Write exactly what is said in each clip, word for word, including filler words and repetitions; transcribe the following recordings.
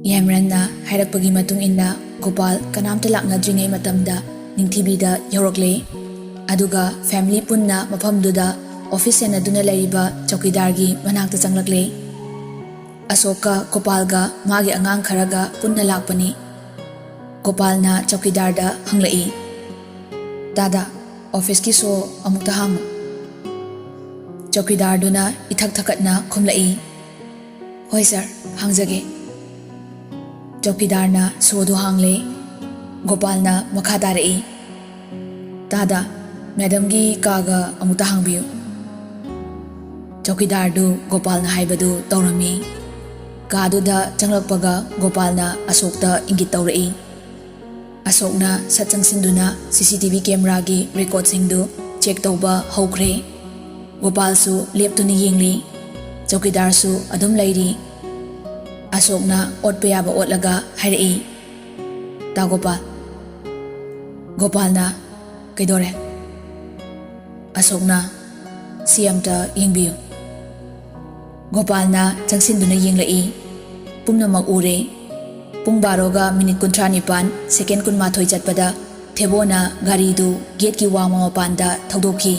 ꯌꯥꯏꯃꯔꯟꯅ ꯍꯥꯏꯔꯛꯄꯒꯤ ꯃꯇꯨꯡ ꯏꯟꯅ ꯒꯣꯄꯥꯜ ꯀꯅꯥꯝꯇ ꯂꯥꯛꯅꯗ꯭ꯔꯤꯉꯩ ꯃꯇꯝꯗ ꯅꯤꯡꯊꯤꯕꯤꯗ ꯌꯧꯔꯛꯂꯦ꯫ ꯑꯗꯨꯒ ꯐꯦꯃꯤꯂꯤ ꯄꯨꯟꯅ ꯃꯐꯝꯗꯨꯗ ꯑꯣꯐꯤꯁ ꯁꯦꯟꯅꯗꯨꯅ ꯂꯩꯔꯤꯕ ꯆꯧꯀꯤꯗꯥꯔꯒꯤ ꯃꯅꯥꯛꯇ ꯆꯪꯂꯛꯂꯦ꯫ ꯑꯁꯣꯛꯀ ꯒꯣꯄꯥꯜꯒ ꯃꯥꯒꯤ ꯑꯉꯥꯡ ꯈꯔꯒ ꯄꯨꯟꯅ ꯂꯥꯛꯄꯅꯤ꯫ ꯒꯣꯄꯥꯜꯅ ꯆꯧꯀꯤꯗꯥꯔꯗ ꯍꯪꯂꯛꯏ, "ꯗꯥꯗꯥ, ꯑꯣꯐꯤꯁꯀꯤ ꯁꯣ ꯑꯃꯨꯛꯇ ꯍꯥꯡꯉꯨ?" ꯆꯧꯀꯤꯗꯥꯔꯗꯨꯅ ꯏꯊꯛ ꯊꯛꯀꯠꯅ ꯈꯨꯝꯂꯛꯏ, "ꯍꯣꯏ ꯁꯥꯔ, ꯍꯥꯡꯖꯒꯦ꯫" ꯆꯧꯀꯤꯗꯥꯔꯅ ꯁꯣꯗꯨ ꯍꯥꯡꯂꯦ꯫ ꯒꯣꯄꯥꯜꯅ ꯃꯈꯥ ꯇꯥꯔꯛꯏ, "ꯗꯥꯗꯥ, ꯃꯦꯗꯝꯒꯤ ꯀꯥꯒ ꯑꯃꯨꯛꯇ ꯍꯥꯡꯕꯤꯌꯨ꯫" ꯆꯧꯀꯤꯗꯥꯔꯗꯨ ꯒꯣꯄꯥꯜꯅ ꯍꯥꯏꯕꯗꯨ ꯇꯧꯔꯝꯃꯤ꯫ ꯀꯥꯗꯨꯗ ꯆꯪꯂꯛꯄꯒ ꯒꯣꯄꯥꯜꯅ ꯑꯁꯣꯛꯇ ꯏꯪꯒꯤꯠ ꯇꯧꯔꯛꯏ꯫ ꯑꯁꯣꯛꯅ ꯁꯠ ꯆꯪꯁꯤꯟꯗꯨꯅ ꯁꯤ ꯁꯤ ꯇꯤ ꯚꯤ ꯀꯦꯃꯦꯔꯥꯒꯤ ꯔꯦꯀꯣꯔꯗꯁꯤꯡꯗꯨ ꯆꯦꯛ ꯇꯧꯕ ꯍꯧꯈ꯭ꯔꯦ꯫ ꯒꯣꯄꯥꯜꯁꯨ ꯂꯦꯞꯇꯨꯅ ꯌꯦꯡꯂꯤ꯫ ꯆꯧꯀꯤꯗꯥꯔꯁꯨ ꯑꯗꯨꯝ ꯂꯩꯔꯤ꯫ ꯑꯁꯣꯛꯅ ꯑꯣꯠꯄ ꯌꯥꯕ ꯑꯣꯠꯂꯒ ꯍꯥꯏꯔꯛꯏ, "ꯇꯥ ꯒꯣꯄꯥꯜ꯫" ꯒꯣꯄꯥꯜꯅ, "ꯀꯩꯗꯧꯔꯦ?" ꯑꯁꯣꯛꯅ, "ꯁꯤ ꯑꯝꯇ ꯌꯦꯡꯕꯤꯌꯨ꯫" ꯒꯣꯄꯥꯜꯅ ꯆꯪꯁꯤꯟꯗꯨꯅ ꯌꯦꯡꯂꯛꯏ꯫ ꯄꯨꯝꯅꯃꯛ ꯎꯔꯦ꯫ ꯄꯨꯡ ꯕꯥꯔꯣꯒ ꯃꯤꯅꯤꯠ ꯀꯨꯟꯊ꯭ꯔꯥ ꯅꯤꯄꯥꯟ, ꯁꯦꯀꯦꯟ ꯀꯨꯟꯃꯥꯊꯣꯏ ꯆꯠꯄꯗ ꯊꯦꯕꯣꯅ ꯒꯥꯔꯤꯗꯨ ꯒꯦꯠꯀꯤ ꯋꯥꯡꯃ ꯃꯄꯥꯟꯗ ꯊꯧꯗꯣꯛꯈꯤ꯫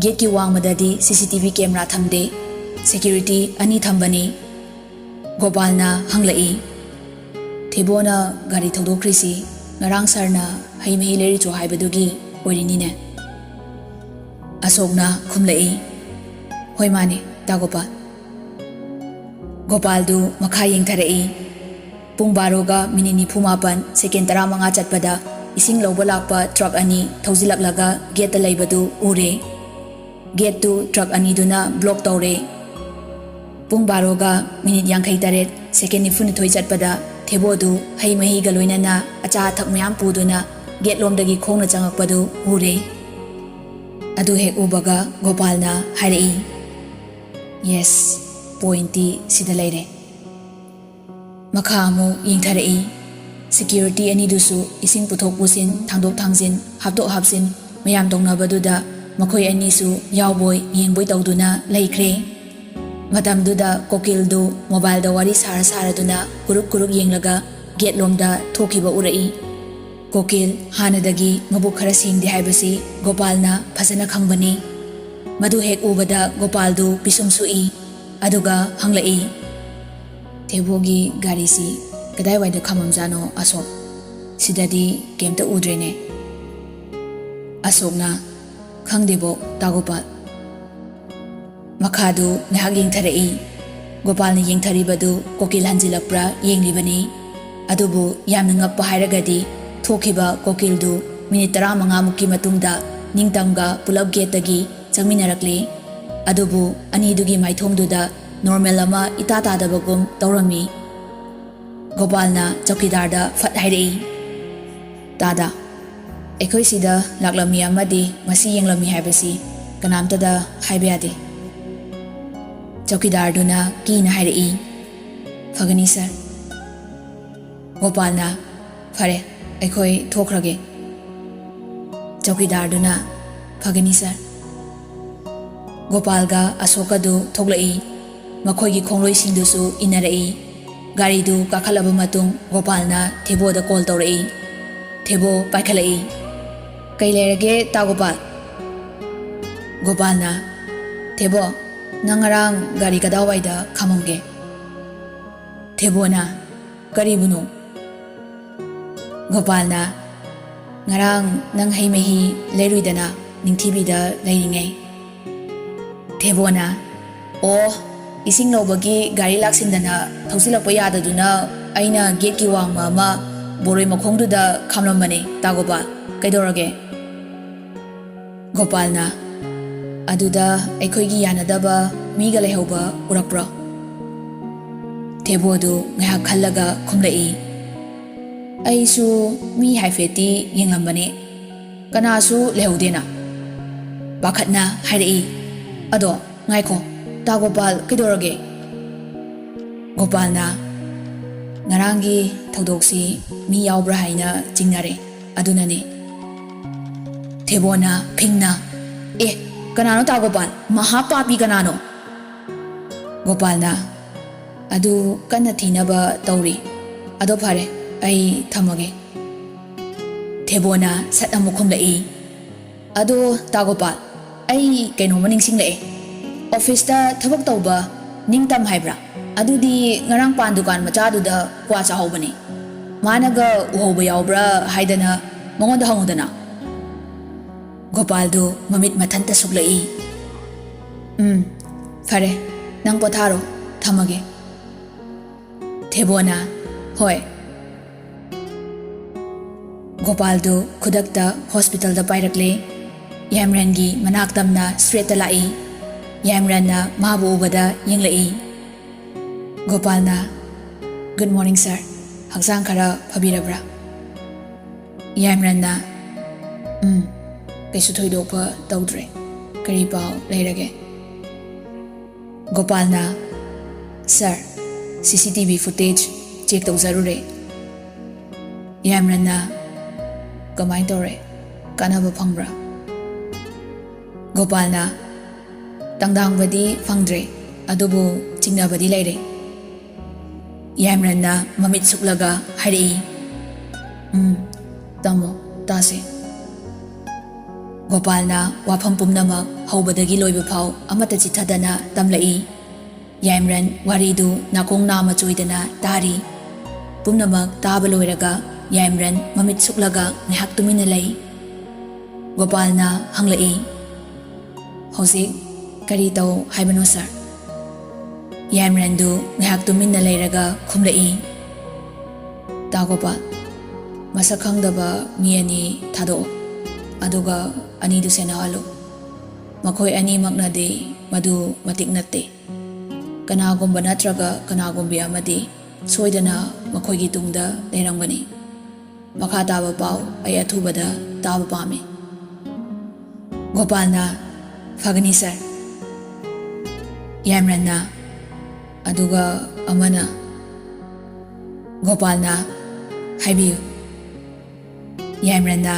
ꯒꯦꯠꯀꯤ ꯋꯥꯡꯃꯗꯗꯤ ꯁꯤ ꯁꯤ ꯇꯤ ꯚꯤ ꯀꯦꯃꯦꯔꯥ ꯊꯝꯗꯦ꯫ ꯁꯦꯀ꯭ꯌꯨꯔꯤꯇꯤ ꯑꯅꯤ ꯊꯝꯕꯅꯤ꯫ ꯒꯣꯄꯥꯜꯅ ꯍꯪꯂꯛꯏ, "ꯊꯦꯕꯣꯅ ꯒꯥꯔꯤ ꯊꯧꯗꯣꯛꯈ꯭ꯔꯤꯁꯤ ꯉꯔꯥꯡ ꯁꯥꯔꯅ ꯍꯩ ꯃꯍꯤ ꯂꯩꯔꯨꯆꯣ ꯍꯥꯏꯕꯗꯨꯒꯤ ꯑꯣꯏꯔꯤꯅꯤꯅꯦ?" ꯑꯁꯣꯛꯅ ꯈꯨꯝꯂꯛꯏ, "ꯍꯣꯏ, ꯃꯥꯅꯦ, ꯇꯥ ꯒꯣꯄꯥꯜ꯫" ꯒꯣꯄꯥꯜꯗꯨ ꯃꯈꯥ ꯌꯦꯡꯊꯔꯛꯏ꯫ ꯄꯨꯡ ꯕꯥꯔꯣꯒ ꯃꯤꯅꯤꯠ ꯅꯤꯐꯨ ꯃꯥꯄꯟ, ꯁꯦꯀꯦꯟ ꯇꯔꯥꯃꯉꯥ ꯆꯠꯄꯗ ꯏꯁꯤꯡ ꯂꯧꯕ ꯂꯥꯛꯄ ꯇ꯭ꯔꯛ ꯑꯅꯤ ꯊꯧꯖꯤꯜꯂꯛꯂꯒ ꯒꯦꯠꯇ ꯂꯩꯕꯗꯨ ꯎꯔꯦ꯫ ꯒꯦꯠꯇꯨ ꯇ꯭ꯔꯛ ꯑꯅꯤꯗꯨꯅ ꯕ꯭ꯂꯣꯛ ꯇꯧꯔꯦ꯫ ꯄꯨꯡ ꯕꯥꯔꯣꯒ ꯃꯤꯅꯤꯠ ꯌꯥꯡꯈꯩ ꯇꯔꯦꯠ, ꯁꯦꯀꯦꯟ ꯅꯤꯐꯨ ꯅꯤꯊꯣꯏ ꯆꯠꯄꯗ ꯊꯦꯕꯣꯗꯨ ꯍꯩ ꯃꯍꯤꯒ ꯂꯣꯏꯅꯅ ꯑꯆꯥ ꯑꯊꯛ ꯃꯌꯥꯝ ꯄꯨꯗꯨꯅ ꯒꯦꯠꯂꯣꯝꯗꯒꯤ ꯈꯣꯡꯅ ꯆꯪꯉꯛꯄꯗꯨ ꯎꯔꯦ꯫ ꯑꯗꯨ ꯍꯦꯛ ꯎꯕꯒ ꯒꯣꯄꯥꯜꯅ ꯍꯥꯏꯔꯛꯏ, "ꯌꯦꯁ, ꯄꯣꯏꯟꯇꯤ ꯁꯤꯗ ꯂꯩꯔꯦ꯫" ꯃꯈꯥ ꯑꯃꯨꯛ ꯌꯦꯡꯊꯔꯛꯏ꯫ ꯁꯦꯀ꯭ꯌꯨꯔꯤꯇꯤ ꯑꯅꯤꯗꯨꯁꯨ ꯏꯁꯤꯡ ꯄꯨꯊꯣꯛ ꯄꯨꯁꯤꯟ, ꯊꯥꯡꯗꯣꯛ ꯊꯥꯡꯖꯤꯟ, ꯍꯥꯞꯇꯣꯛ ꯍꯥꯞꯆꯤꯟ ꯃꯌꯥꯝ ꯇꯧꯅꯕꯗꯨꯗ ꯃꯈꯣꯏ ꯑꯅꯤꯁꯨ ꯌꯥꯎꯕꯣꯏ ꯌꯦꯡꯕꯣꯏ ꯇꯧꯗꯨꯅ ꯂꯩꯈ꯭ꯔꯦ꯫ ꯃꯇꯝꯗꯨꯗ ꯀꯣꯀꯤꯜꯗꯨ ꯃꯣꯕꯥꯏꯜꯗ ꯋꯥꯔꯤ ꯁꯥꯔ ꯁꯥꯔꯗꯨꯅ ꯀꯨꯔꯨꯛ ꯀꯨꯔꯨꯛ ꯌꯦꯡꯂꯒ ꯒꯦꯠꯂꯣꯝꯗ ꯊꯣꯛꯈꯤꯕ ꯎꯔꯛꯏ꯫ ꯀꯣꯀꯤꯜ ꯍꯥꯟꯅꯗꯒꯤ ꯃꯕꯨꯛ ꯈꯔ ꯁꯦꯡꯗꯦ ꯍꯥꯏꯕꯁꯤ ꯒꯣꯄꯥꯜꯅ ꯐꯖꯅ ꯈꯪꯕꯅꯤ꯫ ꯃꯗꯨ ꯍꯦꯛ ꯎꯕꯗ ꯒꯣꯄꯥꯜꯗꯨ ꯄꯤꯁꯨꯝ ꯁꯨꯛꯏ꯫ ꯑꯗꯨꯒ ꯍꯪꯂꯛꯏ, "ꯊꯦꯕꯣꯒꯤ ꯒꯥꯔꯤꯁꯤ ꯀꯗꯥꯏꯋꯥꯏꯗ ꯈꯝꯃꯝꯖꯥꯠꯅꯣ ꯑꯁꯣꯛ? ꯁꯤꯗꯗꯤ ꯀꯩꯝꯇ ꯎꯗ꯭ꯔꯦꯅꯦ?" ꯑꯁꯣꯛꯅ, "ꯈꯪꯗꯦꯕꯣ, ꯇꯥ ꯒꯣꯄꯥꯜ꯫" ꯃꯈꯥꯗꯨ ꯉꯥꯏꯍꯥꯛ ꯌꯦꯡꯊꯔꯛꯏ꯫ ꯒꯣꯄꯥꯜꯅ ꯌꯦꯡꯊꯔꯤꯕꯗꯨ ꯀꯣꯀꯤꯜ ꯍꯟꯖꯤꯜꯂꯛꯄ꯭ꯔꯥ ꯌꯦꯡꯂꯤꯕꯅꯤ꯫ ꯑꯗꯨꯕꯨ ꯌꯥꯝꯅ ꯉꯛꯄ ꯍꯥꯏꯔꯒꯗꯤ ꯊꯣꯛꯈꯤꯕ ꯀꯣꯀꯤꯜꯗꯨ ꯃꯤꯅꯤꯠ ꯇꯔꯥꯃꯉꯥꯃꯨꯛꯀꯤ ꯃꯇꯨꯡꯗ ꯅꯤꯡꯇꯝꯒ ꯄꯨꯂꯞ ꯒꯦꯠꯇꯒꯤ ꯆꯪꯃꯤꯟꯅꯔꯛꯂꯤ꯫ ꯑꯗꯨꯕꯨ ꯑꯅꯤꯗꯨꯒꯤ ꯃꯥꯏꯊꯣꯡꯗꯨꯗ ꯅꯣꯔꯃꯦꯜ ꯑꯃ ꯏꯇꯥ ꯇꯥꯗꯕꯒꯨꯝ ꯇꯧꯔꯝꯃꯤ꯫ ꯒꯣꯄꯥꯜꯅ ꯆꯧꯀꯤꯗꯥꯔꯗ ꯐꯠ ꯍꯥꯏꯔꯛꯏ, "ꯇꯥꯗ, ꯑꯩꯈꯣꯏ ꯁꯤꯗ ꯂꯥꯛꯂꯝꯃꯤ ꯑꯃꯗꯤ ꯃꯁꯤ ꯌꯦꯡꯂꯝꯃꯤ ꯍꯥꯏꯕꯁꯤ ꯀꯅꯥꯝꯇꯗ ꯍꯥꯏꯕ ꯌꯥꯗꯦ꯫" ꯆꯧꯀꯤꯗꯥꯔꯗꯨꯅ ꯀꯤꯅ ꯍꯥꯏꯔꯛꯏ, "ꯐꯒꯅꯤ ꯁꯥꯔ꯫" ꯒꯣꯄꯥꯜꯅ, "ꯐꯔꯦ, ꯑꯩꯈꯣꯏ ꯊꯣꯛꯈ꯭ꯔꯒꯦ꯫" ꯆꯧꯀꯤꯗꯥꯔꯗꯨꯅ, "ꯐꯒꯅꯤ ꯁꯥꯔ꯫" ꯒꯣꯄꯥꯜꯒ ꯑꯁꯣꯛꯀꯗꯨ ꯊꯣꯛꯂꯛꯏ꯫ ꯃꯈꯣꯏꯒꯤ ꯈꯣꯡꯂꯣꯏꯁꯤꯡꯗꯨꯁꯨ ꯏꯟꯅꯔꯛꯏ꯫ ꯒꯥꯔꯤꯗꯨ ꯀꯥꯈꯠꯂꯕ ꯃꯇꯨꯡ ꯒꯣꯄꯥꯜꯅ ꯊꯦꯕꯣꯗ ꯀꯣꯜ ꯇꯧꯔꯛꯏ꯫ ꯊꯦꯕꯣ ꯄꯥꯏꯈꯠꯂꯛꯏ꯫ "ꯀꯩ ꯂꯩꯔꯒꯦ, ꯇꯥ ꯒꯣꯄꯥꯜ?" ꯒꯣꯄꯥꯜꯅ, "ꯊꯦꯕꯣ, ꯅꯪ ꯉꯔꯥꯡ ꯒꯥꯔꯤ ꯀꯗꯥꯏꯋꯥꯏꯗ ꯈꯥꯝꯃꯝꯒꯦ?" ꯊꯦꯕꯣꯅ, "ꯀꯔꯤꯕꯨꯅꯣ?" ꯒꯣꯄꯥꯜꯅ, "ꯉꯔꯥꯡ ꯅꯪ ꯍꯩ ꯃꯍꯤ ꯂꯩꯔꯨꯏꯗꯅ ꯅꯤꯡꯊꯤꯕꯤꯗ ꯂꯩꯔꯤꯉꯩ꯫" ꯊꯦꯕꯣꯅ, "ꯑꯣ, ꯏꯁꯤꯡ ꯂꯧꯕꯒꯤ ꯒꯥꯔꯤ ꯂꯥꯛꯁꯤꯟꯗꯅ ꯊꯧꯖꯤꯜꯂꯛꯄ ꯌꯥꯗꯗꯨꯅ ꯑꯩꯅ ꯒꯦꯠꯀꯤ ꯋꯥꯡꯃ ꯑꯃ ꯕꯣꯔꯣꯏ ꯃꯈꯣꯡꯗꯨꯗ ꯈꯥꯝꯂꯝꯕꯅꯦ, ꯇꯥ ꯒꯣꯄꯥꯜ꯫ ꯀꯩꯗꯧꯔꯒꯦ?" ꯒꯣꯄꯥꯜꯅ, "ꯑꯗꯨꯗ ꯑꯩꯈꯣꯏꯒꯤ ꯌꯥꯅꯗꯕ ꯃꯤꯒ ꯂꯩꯍꯧꯕ ꯎꯔꯛꯄ꯭ꯔꯣ?" ꯊꯦꯕꯣꯗꯨ ꯉꯥꯏꯍꯥꯛ ꯈꯜꯂꯒ ꯈꯨꯝꯂꯛꯏ, "ꯑꯩꯁꯨ ꯃꯤ ꯍꯥꯏꯐꯦꯠꯇꯤ ꯌꯦꯡꯂꯝꯕꯅꯦ, ꯀꯅꯥꯁꯨ ꯂꯩꯍꯧꯗꯦꯅ꯫" ꯄꯥꯈꯠꯅ ꯍꯥꯏꯔꯛꯏ, "ꯑꯗꯣ ꯉꯥꯏꯈꯣ, ꯇꯥ ꯒꯣꯄꯥꯜ, ꯀꯩꯗꯧꯔꯒꯦ?" ꯒꯣꯄꯥꯜꯅ, "ꯉꯔꯥꯡꯒꯤ ꯊꯧꯗꯣꯛꯁꯤ ꯃꯤ ꯌꯥꯎꯕ꯭ꯔꯥ ꯍꯥꯏꯅ ꯆꯤꯡꯅꯔꯦ, ꯑꯗꯨꯅꯅꯦ꯫" ꯊꯦꯕꯣꯅ ꯐꯤꯡꯅ, "ꯑꯦ, ꯀꯅꯥꯅꯣ ꯇꯥ ꯒꯣꯄꯥꯜ? ꯃꯍꯥ ꯄꯥꯄꯤ ꯀꯅꯥꯅꯣ?" ꯒꯣꯄꯥꯜꯅ, "ꯑꯗꯨ ꯀꯟꯅ ꯊꯤꯅꯕ ꯇꯧꯔꯤ꯫ ꯑꯗꯣ ꯐꯔꯦ, ꯑꯩ ꯊꯝꯃꯒꯦ꯫" ꯊꯦꯕꯣꯅ ꯁꯠ ꯑꯃꯨꯛ ꯈꯨꯝꯂꯛꯏ, "ꯑꯗꯣ ꯇꯥ ꯒꯣꯄꯥꯜ, ꯑꯩ ꯀꯩꯅꯣꯝꯃ ꯅꯤꯡꯁꯤꯡꯂꯛꯑꯦ꯫ ꯑꯣꯐꯤꯁꯇ ꯊꯕꯛ ꯇꯧꯕ ꯅꯤꯡꯇꯝ ꯍꯥꯏꯕ꯭ꯔꯥ? ꯑꯗꯨꯗꯤ ꯉꯔꯥꯡ ꯄꯥꯟ ꯗꯨꯀꯥꯟ ꯃꯆꯥꯗꯨꯗ ꯀ꯭ꯋꯥ ꯆꯥꯍꯧꯕꯅꯦ꯫ ꯃꯥꯅꯒ ꯎꯍꯧꯕ ꯌꯥꯎꯕ꯭ꯔꯥ ꯍꯥꯏꯗꯅ ꯃꯉꯣꯟꯗ ꯍꯪꯉꯨꯗꯅ꯫" ꯒꯣꯄꯥꯜꯗꯨ ꯃꯃꯤꯠ ꯃꯊꯟꯇ ꯁꯨꯛꯂꯛꯏ꯫ "ꯎꯝ, ꯐꯔꯦ, ꯅꯪ ꯄꯣꯊꯥꯔꯣ, ꯊꯝꯃꯒꯦ꯫" ꯊꯦꯕꯣꯅ, "ꯍꯣꯏ꯫" ꯒꯣꯄꯥꯜꯗꯨ ꯈꯨꯗꯛꯇ ꯍꯣꯁꯄꯤꯇꯥꯜꯗ ꯄꯥꯏꯔꯛꯂꯦ꯫ ꯌꯥꯏꯃꯔꯟꯒꯤ ꯃꯅꯥꯛ ꯇꯝꯅ ꯁ꯭ꯇ꯭ꯔꯦꯠꯇ ꯂꯥꯛꯏ꯫ ꯌꯥꯏꯃꯔꯟꯅ ꯃꯥꯕꯨ ꯎꯕꯗ ꯌꯦꯡꯂꯛꯏ꯫ ꯒꯣꯄꯥꯜꯅ, "Good morning, sir꯫ ꯍꯛꯆꯥꯡ ꯈꯔ ꯐꯕꯤꯔꯕ꯭ꯔꯥ?" ꯌꯥꯏꯃꯔꯟꯅ, "ꯎꯝ, ꯀꯩꯁꯨ ꯊꯣꯏꯗꯣꯛꯄ ꯇꯧꯗ꯭ꯔꯦ꯫ ꯀꯔꯤ ꯄꯥꯎ ꯂꯩꯔꯒꯦ?" ꯒꯣꯄꯥꯜꯅ, "Sir, C C T V footage check ꯇꯧꯖꯔꯨꯔꯦ꯫" ꯌꯥꯏꯃꯔꯟꯅ, "ꯀꯃꯥꯏ ꯇꯧꯔꯦ? ꯀꯥꯟꯅꯕ ꯐꯪꯕ꯭ꯔꯥ?" ꯒꯣꯄꯥꯜꯅ, "ꯇꯪꯗꯥꯡꯕꯗꯤ ꯐꯪꯗ꯭ꯔꯦ, ꯑꯗꯨꯕꯨ ꯆꯤꯡꯅꯕꯗꯤ ꯂꯩꯔꯦ꯫" ꯌꯥꯏꯃꯔꯟꯅ ꯃꯃꯤꯠ ꯁꯨꯛꯂꯒ ꯍꯥꯏꯔꯛꯏ, "ꯎꯝ, ꯇꯝꯃꯣ, ꯇꯥꯁꯦ꯫" ꯒꯣꯄꯥꯜꯅ ꯋꯥꯐꯝ ꯄꯨꯝꯅꯃꯛ ꯍꯧꯕꯗꯒꯤ ꯂꯣꯏꯕ ꯐꯥꯎ ꯑꯃꯠꯇ ꯆꯤꯠꯊꯗꯅ ꯇꯝꯂꯛꯏ꯫ ꯌꯥꯏꯃꯔꯟ ꯋꯥꯔꯤꯗꯨ ꯅꯥꯀꯣꯡ ꯅꯥꯝꯃ ꯆꯣꯏꯗꯅ ꯇꯥꯔꯤ꯫ ꯄꯨꯝꯅꯃꯛ ꯇꯥꯕ ꯂꯣꯏꯔꯒ ꯌꯥꯏꯃꯔꯟ ꯃꯃꯤꯠ ꯁꯨꯛꯂꯒ ꯉꯥꯏꯍꯥꯛ ꯇꯨꯃꯤꯟꯅ ꯂꯩ꯫ ꯒꯣꯄꯥꯜꯅ ꯍꯪꯂꯛꯏ, "ꯍꯧꯖꯤꯛ ꯀꯔꯤ ꯇꯧ ꯍꯥꯏꯕꯅꯣ, sir?" ꯌꯥꯏꯃꯔꯟꯗꯨ ꯉꯥꯏꯍꯥꯛ ꯇꯨꯃꯤꯟꯅ ꯂꯩꯔꯒ ꯈꯨꯝꯂꯛꯏ, "ꯇꯥ ꯒꯣꯄꯥꯜ, ꯃꯁꯛ ꯈꯪꯗꯕ ꯃꯤ ꯑꯅꯤ ꯊꯥꯗꯣꯛꯑꯣ, ꯑꯗꯨꯒ ꯑꯅꯤꯗꯨ ꯁꯦꯟꯅꯍꯜꯂꯨ꯫ ꯃꯈꯣꯏ ꯑꯅꯤꯃꯛꯅꯗꯤ ꯃꯗꯨ ꯃꯇꯤꯛ ꯅꯠꯇꯦ꯫ ꯀꯅꯥꯒꯨꯝꯕ ꯅꯠꯇ꯭ꯔꯒ ꯀꯅꯥꯒꯨꯝꯕꯤ ꯑꯃꯗꯤ ꯁꯣꯏꯗꯅ ꯃꯈꯣꯏꯒꯤ ꯇꯨꯡꯗ ꯂꯩꯔꯝꯒꯅꯤ꯫ ꯃꯈꯥ ꯇꯥꯕ ꯄꯥꯎ ꯑꯩ ꯑꯊꯨꯕꯗ ꯇꯥꯕ ꯄꯥꯝꯃꯤ꯫" ꯒꯣꯄꯥꯜꯅ, "ꯐꯒꯅꯤ, sir꯫" ꯌꯥꯏꯃꯔꯟꯅ, "ꯑꯗꯨꯒ ꯑꯃꯅ?" ꯒꯣꯄꯥꯜꯅ, "ꯍꯥꯏꯕꯤꯌꯨ꯫" ꯌꯥꯏꯃꯔꯟꯅ,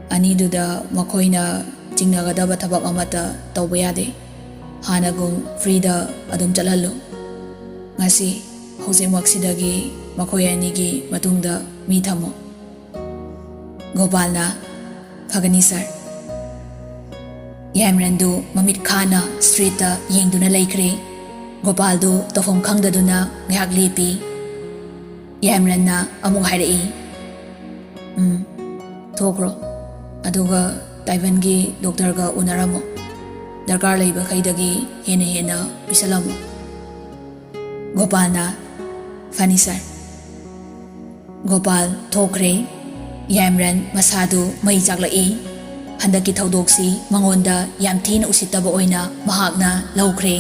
"ꯑꯅꯤꯗꯨꯗ ꯃꯈꯣꯏꯅ ꯆꯤꯡꯅꯒꯗꯕ ꯊꯕꯛ ꯑꯃꯠꯇ ꯇꯧꯕ ꯌꯥꯗꯦ꯫ ꯍꯥꯟꯅꯒꯨꯝ ꯐ꯭ꯔꯤꯗ ꯑꯗꯨꯝ ꯆꯠꯍꯜꯂꯨ꯫ ꯉꯁꯤ ꯍꯧꯖꯤꯛꯃꯛꯁꯤꯗꯒꯤ ꯃꯈꯣꯏ ꯑꯅꯤꯒꯤ ꯃꯇꯨꯡꯗ ꯃꯤ ꯊꯝꯃꯨ꯫ ꯒꯣꯄꯥꯜꯅ, "ꯐꯒꯅꯤ ꯁꯥꯔ"꯫ ꯌꯥꯏꯃꯔꯟꯗꯨ ꯃꯃꯤꯠ ꯈꯥꯅ ꯁ꯭ꯇ꯭ꯔꯤꯠꯇ ꯌꯦꯡꯗꯨꯅ ꯂꯩꯈ꯭ꯔꯦ꯫ ꯒꯣꯄꯥꯜꯗꯨ ꯇꯧꯐꯝ ꯈꯪꯗꯗꯨꯅ ꯉꯥꯏꯍꯥꯛ ꯂꯦꯞꯄꯤ꯫ ꯌꯥꯏꯃꯔꯟꯅ ꯑꯃꯨꯛ ꯍꯥꯏꯔꯛꯏ, "ꯎꯝ, ꯊꯣꯛꯈ꯭ꯔꯣ꯫ ꯑꯗꯨꯒ ꯇꯥꯏꯕꯟꯒꯤ ꯗꯣꯛꯇꯔꯒ ꯎꯅꯔꯝꯃꯣ꯫ ꯗꯔꯀꯥꯔ ꯂꯩꯕꯈꯩꯗꯒꯤ ꯍꯦꯟꯅ ꯍꯦꯟꯅ ꯄꯤꯁꯜꯂꯝꯃꯣ"꯫ ꯒꯣꯄꯥꯜꯅ, "ꯐꯅꯤ ꯁꯥꯔ"꯫ ꯒꯣꯄꯥꯜ ꯊꯣꯛꯈ꯭ꯔꯦ꯫ ꯌꯥꯏꯃꯔꯟ ꯃꯁꯥꯗꯨ ꯃꯩ ꯆꯥꯛꯂꯛꯏ꯫ ꯍꯟꯗꯛꯀꯤ ꯊꯧꯗꯣꯛꯁꯤ ꯃꯉꯣꯟꯗ ꯌꯥꯝ ꯊꯤꯅ ꯎꯁꯤꯠꯇꯕ ꯑꯣꯏꯅ ꯃꯍꯥꯛꯅ ꯂꯧꯈ꯭ꯔꯦ꯫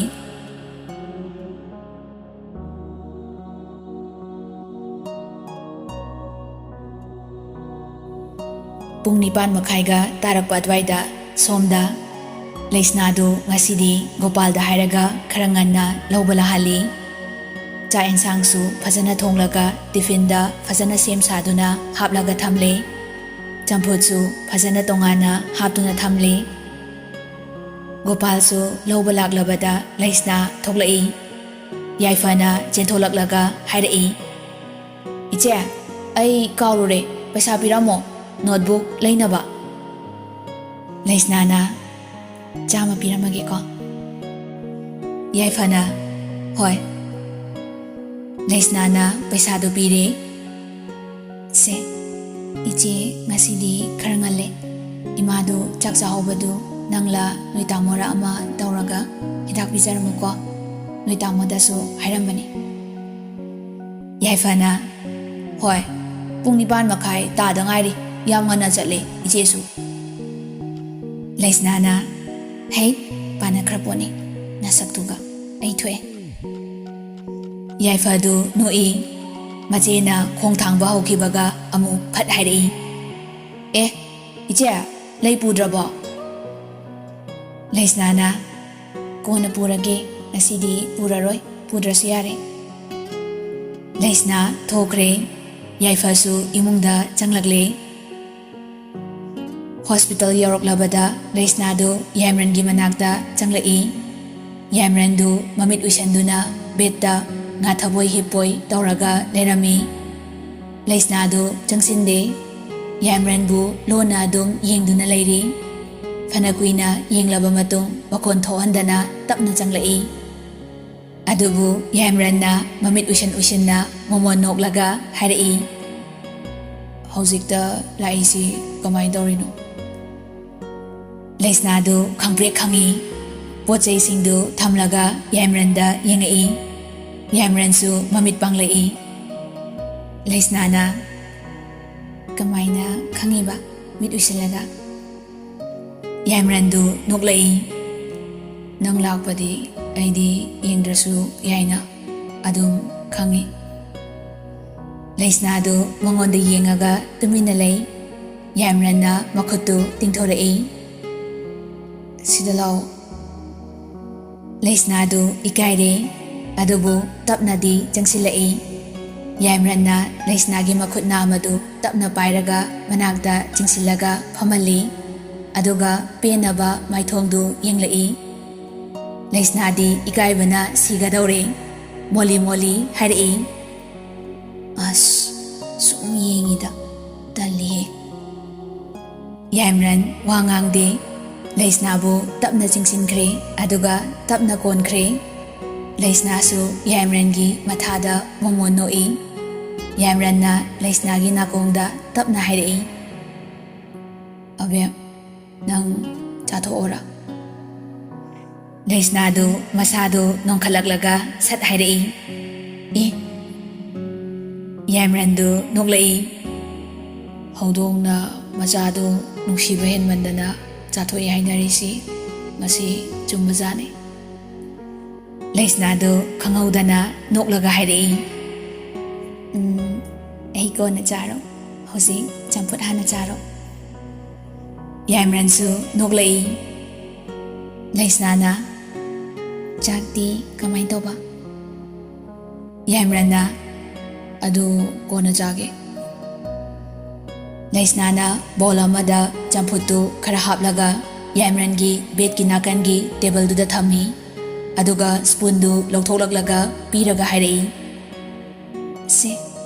ꯄꯨꯡ ꯅꯤꯄꯥꯟ ꯃꯈꯥꯏꯒ ꯇꯥꯔꯛꯄ ꯑꯗꯨꯋꯥꯏꯗ ꯁꯣꯝꯗ ꯂꯩꯁꯅꯥꯗꯨ ꯉꯁꯤꯗꯤ ꯒꯣꯄꯥꯜꯗ ꯍꯥꯏꯔꯒ ꯈꯔ ꯉꯟꯅ ꯂꯧꯕ ꯂꯥꯛꯍꯜꯂꯤ꯫ ꯆꯥꯛ ꯌꯦꯟꯁꯥꯡꯁꯨ ꯐꯖꯅ ꯊꯣꯡꯂꯒ ꯇꯤꯐꯤꯟꯗ ꯐꯖꯅ ꯁꯦꯝ ꯁꯥꯗꯨꯅ ꯍꯥꯞꯂꯒ ꯊꯝꯂꯦ꯫ ꯆꯝꯐꯨꯠꯁꯨ ꯐꯖꯅ ꯇꯣꯉꯥꯟꯅ ꯍꯥꯞꯇꯨꯅ ꯊꯝꯂꯦ꯫ ꯒꯣꯄꯥꯜꯁꯨ ꯂꯧꯕ ꯂꯥꯛꯂꯕꯗ ꯂꯩꯁꯅꯥ ꯊꯣꯛꯂꯛꯏ꯫ ꯌꯥꯏꯐꯅ ꯆꯦꯟꯊꯣꯛꯂꯛꯂꯒ ꯍꯥꯏꯔꯛꯏ, "ꯏꯆꯦ, ꯑꯩ ꯀꯥꯎꯔꯨꯔꯦ, ꯄꯩꯁꯥ ꯄꯤꯔꯝꯃꯣ, ꯅꯣꯠꯕꯨꯛ ꯂꯩꯅꯕ"꯫ ꯂꯩꯁꯅꯥꯅ, "ꯆꯥꯝꯃ ꯄꯤꯔꯝꯃꯒꯦꯀꯣ"꯫ ꯌꯥꯏꯐꯅ, "ꯍꯣꯏ"꯫ ꯂꯩꯁꯅꯥꯅ ꯄꯩꯁꯥꯗꯨ ꯄꯤꯔꯦ꯫ "ꯁꯦ, ꯏꯆꯦ ꯉꯁꯤꯗꯤ ꯈꯔ ꯉꯜꯂꯦ꯫ ꯏꯃꯥꯗꯨ ꯆꯥꯛ ꯆꯥꯍꯧꯕꯗꯨ ꯅꯪꯂ ꯅꯣꯏ ꯇꯥꯃꯣꯔ ꯑꯃ ꯇꯧꯔꯒ ꯍꯤꯗꯥꯛ ꯄꯤꯖꯔꯝꯃꯨꯀꯣ꯫ ꯅꯣꯏ ꯇꯥꯃꯣꯗꯁꯨ ꯍꯥꯏꯔꯝꯕꯅꯤ"꯫ ꯌꯥꯏꯐꯅ, "ꯍꯣꯏ, ꯄꯨꯡ ꯅꯤꯄꯥꯟ ꯃꯈꯥꯏ ꯇꯥꯗ ꯉꯥꯏꯔꯤ꯫ ꯌꯥꯝ ꯉꯟꯅ ꯆꯠꯂꯦ ꯏꯆꯦꯁꯨ"꯫ ꯂꯩꯁꯅꯥꯅ, "ꯍꯩ, ꯄꯥꯅꯈ꯭ꯔ ꯄꯣꯠꯅꯤ꯫ ꯅꯁꯛꯇꯨꯒ꯫ ꯑꯩ ꯊꯣꯛꯑꯦ"꯫ ꯌꯥꯏꯐꯗꯨ ꯅꯣꯛꯏ꯫ ꯃꯆꯦꯅ ꯈꯣꯡ ꯊꯥꯡꯕ ꯍꯧꯈꯤꯕꯒ ꯑꯃꯨꯛ ꯐꯠ ꯍꯥꯏꯔꯛꯏ, "ꯑꯦ, ꯏꯆꯦ, ꯂꯩ ꯄꯨꯗ꯭ꯔꯕꯣ?" ꯂꯩꯁꯅꯥꯅ, "ꯀꯣꯟꯅ ꯄꯨꯔꯒꯦ, ꯉꯁꯤꯗꯤ ꯄꯨꯔꯔꯣꯏ, ꯄꯨꯗ꯭ꯔꯁꯨ ꯌꯥꯔꯦ"꯫ ꯂꯩꯁꯅꯥ ꯊꯣꯛꯈ꯭ꯔꯦ꯫ ꯌꯥꯏꯐꯁꯨ ꯏꯃꯨꯡꯗ ꯆꯪꯂꯛꯂꯦ꯫ ꯍꯣꯁꯄꯤꯇꯥꯜ ꯌꯧꯔꯛꯂꯕꯗ ꯂꯩꯁꯅꯥꯗꯨ ꯌꯥꯏꯃꯔꯟꯒꯤ ꯃꯅꯥꯛꯇ ꯆꯪꯂꯛꯏ꯫ ꯌꯥꯏꯃꯔꯟꯗꯨ ꯃꯃꯤꯠ ꯎꯏꯁꯟꯗꯨꯅ ꯕꯦꯗꯇ ꯉꯥꯊꯕꯣꯏ ꯍꯤꯞꯄꯣꯏ ꯇꯧꯔꯒ ꯂꯩꯔꯝꯃꯤ꯫ ꯂꯩꯁꯅꯥꯗꯨ ꯆꯪꯁꯤꯟꯗꯦ꯫ ꯌꯥꯏꯃꯔꯟꯕꯨ ꯂꯣꯟꯅ ꯑꯗꯨꯝ ꯌꯦꯡꯗꯨꯅ ꯂꯩꯔꯤ꯫ ꯐꯅ ꯀꯨꯏꯅ ꯌꯦꯡꯂꯕ ꯃꯇꯨꯡ ꯃꯈꯣꯟ ꯊꯣꯛꯍꯟꯗꯅ ꯇꯞꯅ ꯆꯪꯂꯛꯏ꯫ ꯑꯗꯨꯕꯨ ꯌꯥꯏꯃꯔꯟꯅ ꯃꯃꯤꯠ ꯎꯏꯁꯟ ꯎꯏꯁꯤꯟꯅ ꯃꯣꯃꯣꯟ ꯅꯣꯛꯂꯒ ꯍꯥꯏꯔꯛꯏ, "ꯍꯧꯖꯤꯛꯇ ꯂꯥꯛꯏꯁꯤ ꯀꯃꯥꯏꯅ ꯇꯧꯔꯤꯅꯣ?" ꯂꯩꯁꯅꯥꯗꯨ ꯈꯪꯄ꯭ꯔꯦꯛ ꯈꯪꯏ꯫ ꯄꯣꯠ ꯆꯩꯁꯤꯡꯗꯨ ꯊꯝꯂꯒ ꯌꯥꯏꯃꯔꯟꯗ ꯌꯦꯡꯉꯛꯏ꯫ ꯌꯥꯏꯃꯔꯟꯁꯨ ꯃꯃꯤꯠ ꯄꯥꯡꯂꯛꯏ꯫ ꯂꯩꯁꯅꯥꯅ, "ꯀꯃꯥꯏꯅ ꯈꯪꯉꯤꯕ ꯃꯤꯠ ꯎꯏꯁꯤꯜꯂꯒ?" ꯌꯥꯏꯃꯔꯟꯗꯨ ꯅꯣꯛꯂꯛꯏ꯫ "ꯅꯪ ꯂꯥꯛꯄꯗꯤ ꯑꯩꯗꯤ ꯌꯦꯡꯗ꯭ꯔꯁꯨ ꯌꯥꯏꯅ ꯑꯗꯨꯝ ꯈꯪꯉꯤ꯫" ꯂꯩꯁꯅꯥꯗꯨ ꯃꯉꯣꯟꯗ ꯌꯦꯡꯉꯒ ꯇꯨꯃꯤꯟꯅ ꯂꯩ꯫ ꯌꯥꯏꯃꯔꯟꯅ ꯃꯈꯨꯠꯇꯨ ꯇꯤꯡꯊꯣꯔꯛꯏ꯫ "ꯁꯤꯗ ꯂꯥꯛꯑꯣ꯫" ꯂꯩꯁꯅꯥꯗꯨ ꯏꯀꯥꯏꯔꯦ, ꯑꯗꯨꯕꯨ ꯇꯞꯅꯗꯤ ꯆꯪꯁꯤꯜꯂꯛꯏ꯫ ꯌꯥꯏꯃꯔꯟꯅ ꯂꯩꯁꯅꯥꯒꯤ ꯃꯈꯨꯠ ꯅꯥꯝꯃꯗꯨ ꯇꯞꯅ ꯄꯥꯏꯔꯒ ꯃꯅꯥꯛꯇ ꯆꯤꯡꯁꯤꯜꯂꯒ ꯐꯝꯍꯜꯂꯤ, ꯑꯗꯨꯒ ꯄꯦꯟꯅꯕ ꯃꯥꯏꯊꯣꯡꯗꯨ ꯌꯦꯡꯂꯛꯏ꯫ ꯂꯩꯁꯅꯥꯗꯤ ꯏꯀꯥꯏꯕꯅ ꯁꯤꯒꯗꯧꯔꯦ꯫ ꯃꯣꯂꯤ ꯃꯣꯂꯤ ꯍꯥꯏꯔꯛꯏ, "ꯑꯁ, ꯁꯨꯝ ꯌꯦꯡꯉꯤꯗ, ꯇꯜꯂꯤꯍꯦ꯫" ꯌꯥꯏꯃꯔꯟ ꯋꯥ ꯉꯥꯡꯗꯦ꯫ ꯂꯩꯁꯅꯥꯕꯨ ꯇꯞꯅ ꯆꯤꯡꯁꯤꯟꯈ꯭ꯔꯦ, ꯑꯗꯨꯒ ꯇꯞꯅ ꯀꯣꯟꯈ꯭ꯔꯦ꯫ ꯂꯩꯁꯅꯥꯁꯨ ꯌꯥꯏꯃꯔꯟꯒꯤ ꯃꯊꯥꯗ ꯃꯣꯃꯣꯟ ꯅꯣꯛꯏ꯫ ꯌꯥꯏꯃꯔꯟꯅ ꯂꯩꯁꯅꯥꯒꯤ ꯅꯥꯀꯣꯡꯗ ꯇꯞꯅ ꯍꯥꯏꯔꯛꯏ, "ꯑꯕꯦꯝ, ꯅꯪ ꯆꯥꯊꯣꯛꯑꯣꯔꯥ?" ꯂꯩꯁꯅꯥꯗꯨ ꯃꯁꯥꯗꯨ ꯅꯣꯡꯈꯠꯂꯛꯂꯒ ꯁꯠ ꯍꯥꯏꯔꯛꯏ, "ꯑꯦ?" ꯌꯥꯏꯃꯔꯟꯗꯨ ꯅꯣꯛꯂꯛꯏ꯫ "ꯍꯧꯗꯣꯡꯅ ꯃꯆꯥꯗꯨ ꯅꯨꯡꯁꯤꯕ ꯍꯦꯟꯃꯟꯗꯅ ꯆꯥꯊꯣꯛꯏ ꯍꯥꯏꯅꯔꯤꯁꯤ ꯃꯁꯤ ꯆꯨꯝꯕꯖꯥꯠꯅꯤ꯫" ꯂꯩꯁꯅꯥꯗꯨ ꯈꯪꯍꯧꯗꯅ ꯅꯣꯛꯂꯒ ꯍꯥꯏꯔꯛꯏ, "ꯎꯝ, ꯑꯩ ꯀꯣꯟꯅ ꯆꯥꯔꯣ, ꯍꯧꯖꯤꯛ ꯆꯝꯐꯨꯠ ꯍꯥꯟꯅ ꯆꯥꯔꯣ꯫" ꯌꯥꯏꯃꯔꯟꯁꯨ ꯅꯣꯛꯂꯛꯏ꯫ ꯂꯩꯁꯅꯥꯅ, "ꯆꯥꯛꯇꯤ ꯀꯃꯥꯏꯅ ꯇꯧꯕ?" ꯌꯥꯏꯃꯔꯟꯅ, "ꯑꯗꯨ ꯀꯣꯟꯅ ꯆꯥꯒꯦ꯫" ꯂꯩꯁꯅꯥꯅ ꯕꯣꯜ ꯑꯃꯗ ꯆꯝꯐꯨꯠꯇꯨ ꯈꯔ ꯍꯥꯞꯂꯒ ꯌꯥꯏꯃꯔꯟꯒꯤ ꯕꯦꯗꯀꯤ ꯅꯥꯀꯟꯒꯤ ꯇꯦꯕꯜꯗꯨꯗ ꯊꯝꯃꯤ꯫ ꯑꯗꯨꯒ ꯁ꯭ꯄꯨꯟꯗꯨ ꯂꯧꯊꯣꯛꯂꯛꯂꯒ ꯄꯤꯔꯒ ꯍꯥꯏꯔꯛꯏ, "ꯁꯦ,